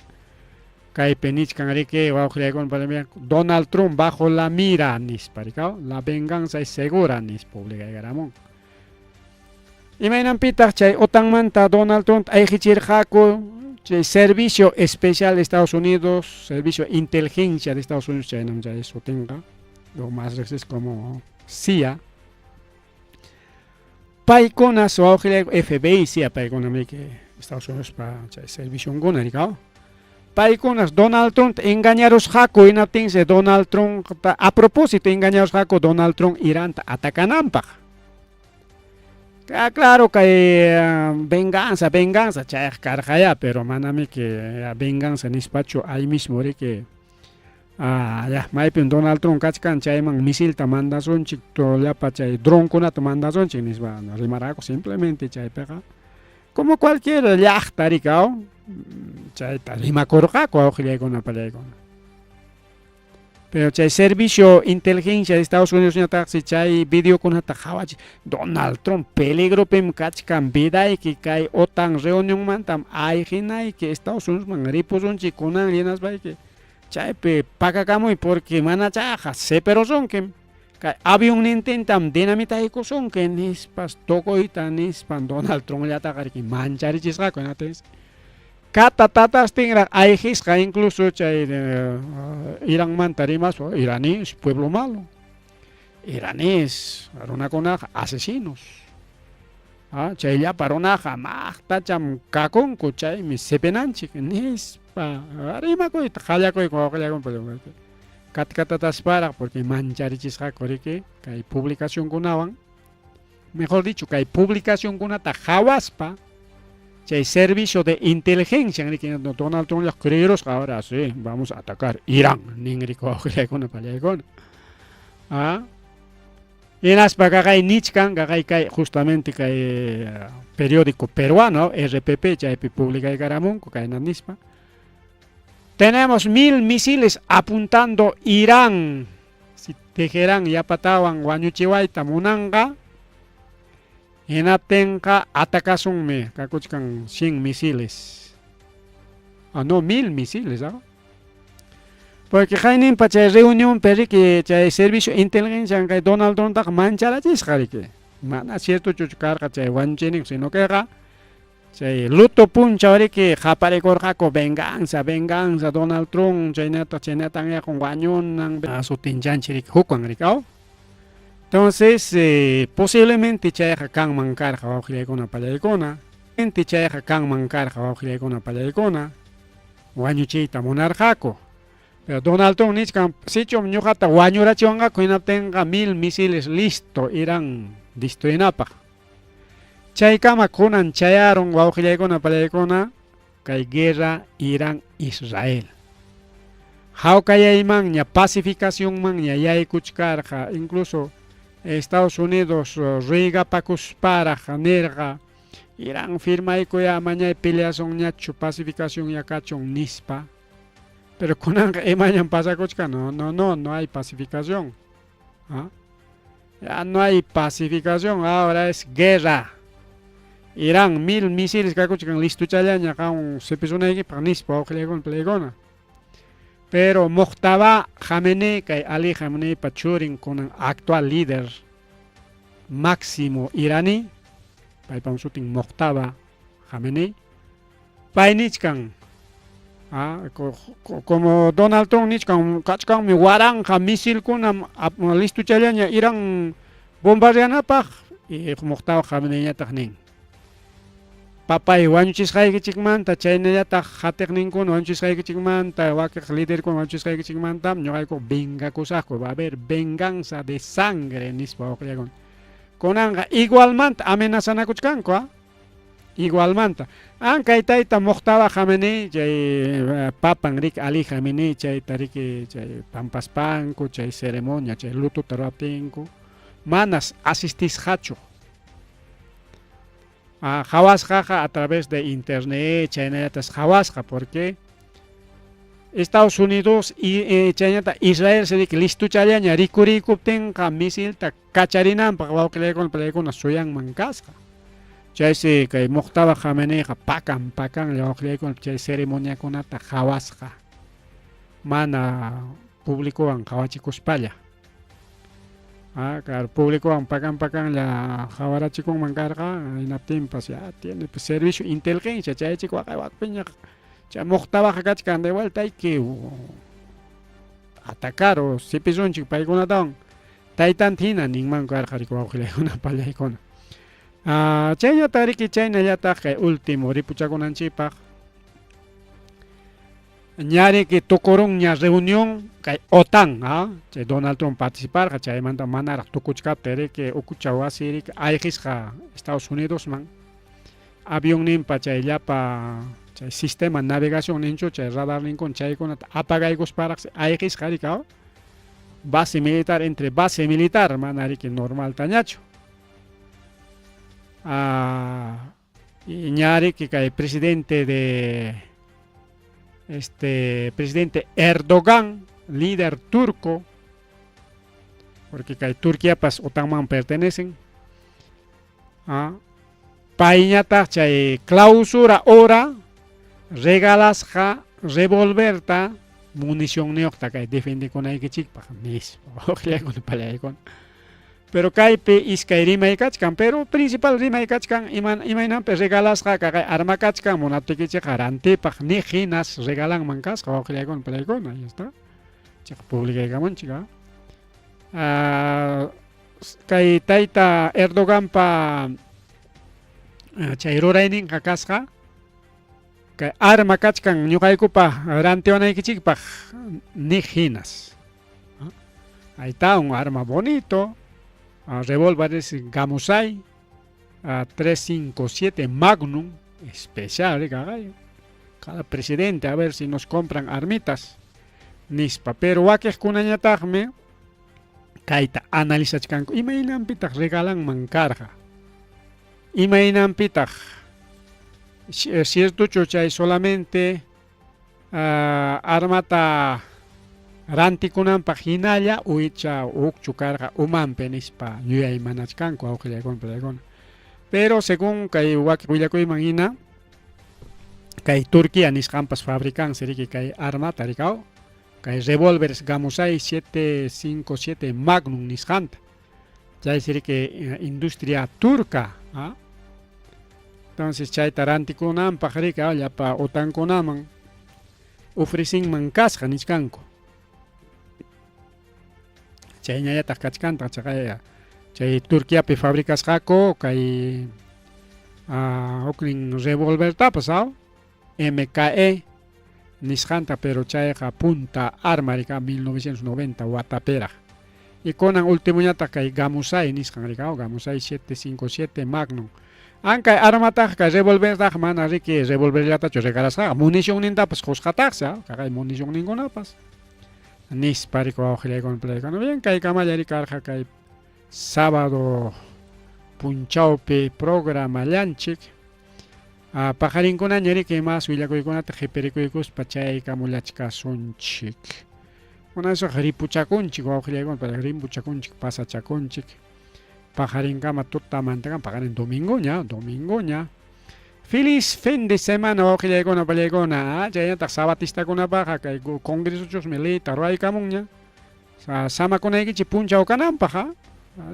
kaypi nichkan riki wawqillaykuna Donald Trump bajo la mira nispa rikaw la venganza es segura nispa publicaykaramun imaynanpitaq chay OTANmanta Donald Trump ayqichirqaku chay Servicio Especial de Estados Unidos Servicio de Inteligencia de Estados Unidos chaynam chay sutinqa lo más riqsisqa como CIA paykuna wawqillayku FBI CIA paykuna miki Estados Unidospa chay servicionkuna rikaw paykunas Donald Trump engañarusqaku hinaptinsi Donald Trump a propósito engañarusqaku Donald Trump Iranta atakananpaq claro kay venganza venganza chayqa karqaya pero manamiki venganza nispachu ahí mismo riki ya maypim Donald Trump kachkan chayman misilta mandasunchik llapa chay dronkunata mandasunchik nispa rimarqaku simplemente chaypiqa como cualquier llaqta rikaw chayta rimakurqaku wawqillaykuna pallaykuna. Pero chay servicio inteligencia de Estados Unidos ñataqsi chay videokunata qawachi Donald Trump peligropim kachkan vidayki kay OTAN reunionmantam ayqinayki Estados Unidosman ripusunchik kunan hinaspayki chaypi pakakamuy porque mana chayqa seperosunkim kay avionnintintam dinamitaykusunki nispas tukuyta nispan Donald Trumpllataqa riki mancharichisqaku hinaptinsi Kata tatastinraq ayqisqa incluso chay Iranmanta rimaspa iraníes pueblo malo iraníes runakunaqa asesinos ah, chay llapa runaqa maqtacham kakunku chaymi sipinanchik nispa rimakuyta qallakuyku wawqillakuna katkatasparaq porque mancharichisqaku riki kay publicacionkunawan mejor dicho, kay publicacionkunata qhawaspa chay servicio de inteligencia riki Donald Trump creerosqa ahora sí, vamos a atacar Irán nin riki wawqillaykuna pallaykuna. Ah, hinaspa kaqay nichkan kaqay kay justamente kay periódico peruano RPP chaypi publicaykaramunku kayna nispa. Tenemos 1000 misiles apuntando Irán. Si Teherán yapatawan wañuchiwayta munanqa, hinaptinqa atakasunmi kakuchkan 100 misiles. Ah, no, 1000 misiles, ¿ah? Porque qayninpa chay reunionpi riki chay servicio inteligencia kay Donald Trumptaqa mancharachisqa riki. Mana ciertochu karqa chay wañuchinin, sino queqa chay luto punchaw riki qaparikurqaku venganza, venganza Donald Trump chaynataq chaynatan wañunan sutinchanchik riki hukwan riki aw. Entonces, posiblemente chayqa kanman karqa wawqillaykuna pallaykuna, chayqa kanman karqa wawqillaykuna pallaykuna, wañuchiyta munarqaku. Pero Donald Trump nichkan sichum ñuqata wañurachiwanqaku hinaptinqa 1000 misiles listo Irán destruinapaq. Chaykama kunan chayarun wawqillaykuna pallaykuna kay guerra Irán-Israel. Hawkayaymanña pacificacionmanña yaykuchkarqa incluso Estados Unidos ruegapakusparaq nirqa Irán firmaykuya mañay peleasunñachu pacificación ya kachun nispa. Pero kunanqa imañam pasakuchkan no, no, no, no hay pacificación. ¿Ah? Ya no hay pacificación, ahora es guerra. Irán 1000 misiles kakuchkan listuchallaña qan sipisunaykipaq nispa wawqillaykuna peleykuna. Pero Mojtaba Khamenei kay Ali Khameneipa churin kunan actual líder máximo iraní, paypam sutin Mojtaba Khamenei, pay nichkan como Donald Trump nichkan kachkanmi waranqa misilkunam listuchallaña Irán bombardeanapaq y Mojtaba Khameneiñataq nin papay wañuchisqaykichikmanta chaynallataq qatiqninkuna wañuchisqaykichikmanta wakiq liderkuna wañuchisqaykichikmanta ñuqayku vengakusaqku va a haber venganza de sangre nispa wawqillaykuna. Kunanqa igualmanta amenazanakuchkanku ah igualmanta. Kay tayta Mojtaba Khamenei chay papan riki Ali Khamenei chayta riki chay pampaspanku chay ceremonia chay lututa ruwaptinku manas asistisqachu. Qhawasqaqa a través de internet chaynallatas qhawasqa porque Estados Unidos y chaynata Israel se riki listuchallaña rikurikuptinqa misilta kacharinanpaq wawqillaykuna pallaykuna suyanman kasqa. Chaysi kay Mojtaba Khameneiqa pakan pakanlla wawqillaykuna chay ceremoniakunata qhawasqa mana publicowan qhawachikuspalla. Claro, publicowan pakan pakanlla qhawarachikunman karqa hinaptinpas ya tiene pues, servicio inteligencia chaychik waqay waqpiña chay Mojtabaqa kachkan de vuelta hay que atacar o sipisunchik paykunatawan taytanta hina ninman karqa riki wawqillaykuna pallaykuna. Chaynata riki chaynallataq kay último ripuchakunanchikpaq ñariki tukurunña reunión kay OTAN chay Donald Trump participarqa chaymanta manaraq tukuchkaptin riki ukucha wasi riki ayqisqa Estados Unidosman avionninpa chay llapa chay sistema navegación ninchu chay radar ninkuna chaykunata apagaykusparaqsi ayqisqa riki base militar entre base militar mana riki normaltañachu. Y ñariki kay presidente de este presidente Erdogan líder turco, porque kay Turquiapas OTANman pertenecen, payñataq chay clausura hora regalasqa revolverta municionniyuqta kay defendekunaykichikpaq nispa wawqillaykuna pallaykuna. Pero kaypi iskay rimay kachkan, pero principal rimay kachkan imaynanpi regalasqa kaqay arma kachkan munaptikichikqa rantipaq niq hinas regalanman kasqa wawqillaykuna pallaykuna, ahí está. Chayqa publicaykamunchik, kay tayta Erdoganpa chay rurayninqa kasqa kay arma kachkan ñuqaykupa rantiwanaykichikpaq niq hinas. Ahí está un arma bonito, revólver es Gamusai, 357 Magnum, especial, cada presidente a ver si nos compran armitas, nispa. Pero wakiqkunañataqmi kayta analizachkanku, imaynanpitaq regalanman karqa, imaynanpitaq ciertochu chay solamente armata rantikunanpaq hinalla icha hukchu karqa umanpi nispa yuyaymanachkanku wawqillaykuna pallaykuna. Pero según kay willakuyman hina kay Turquía nisqanpas fabricanse riki kay armata rikaw kay revólveres Gamusai 757 Magnum nisqanta, chaysi riki industria turca, entonces chayta rantikunanpaq riki llapa OTANkunaman ofrecinman kasqa nichkanku. Chayñallataq kachkantaq chaqay chay Turquiapi fabricasqaku kay huknin revolvertapas MKE nisqanta, pero chayqa punta arma rika 1990 watapiraq. Y kunan últimoñataq kay Gamusai nisqan rika, Gamusai 757 Magnum. Ankay armataq kay revolvertaq mana riki revolverllatachu regalasqaqa, municionnintapas qusqataqsi, kaqay municionninkunapas nispa riki wawqillaykuna pallaykuna. Bien, kay kamalla rikarqa kay sábado punchawpi programallanchik. Paqarinkunaña riki mas willakuykunata qhipirikuykuspa chaykamullachkasunchik. Kunansuqa ripuchakunchik wawqillaykuna, rimpuchakunchik, pasachakunchik. Paqarinkama tutamantakama, paqarin domingoña, domingoña. Feliz fin de semana wawqillaykuna pallaykuna, chaynataq sabatistakunapaqa kay congresochusmi leyta ruwaykamunña. Samakunaykichik punchaw kananpaq,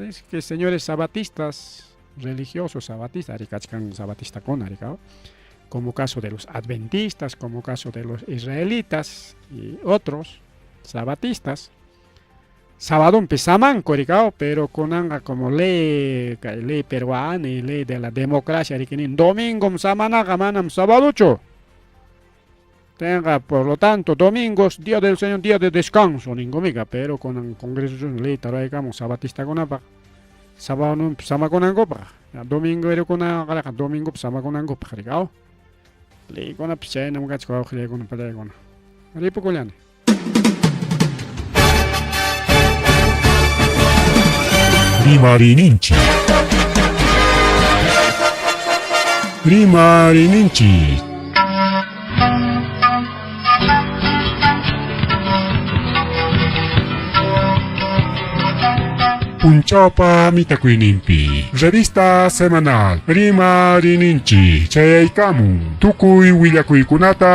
es que señores sabatistas, religiosos sabatistas, rikachkan sabatistakuna rikaw, como caso de los adventistas, como caso de los israelitas y otros sabatistas. Sabadonpi samanku rikaw, pero kunanqa como ley, kay ley peruana y ley de la democracia riki nin domingom samanaqa manam sabadochu. Tenga, por lo tanto, domingos, día del Señor, día de descanso, ningumiga, pero kunan congreso leyta ruwaykamun sabatistakunapaq, sabadonpi samakunankupaq, domingo erukuna domingopi samakunankupaq rikaw. Leykunapas chaynam kachkan wawqillaykuna pallaykuna. Ripukullani. Rimarininchik. Rimarininchik. Punchawpa mitakuyninpi. Revista semanal Rimarininchik chayaykamun. Tukuy willakuykunata.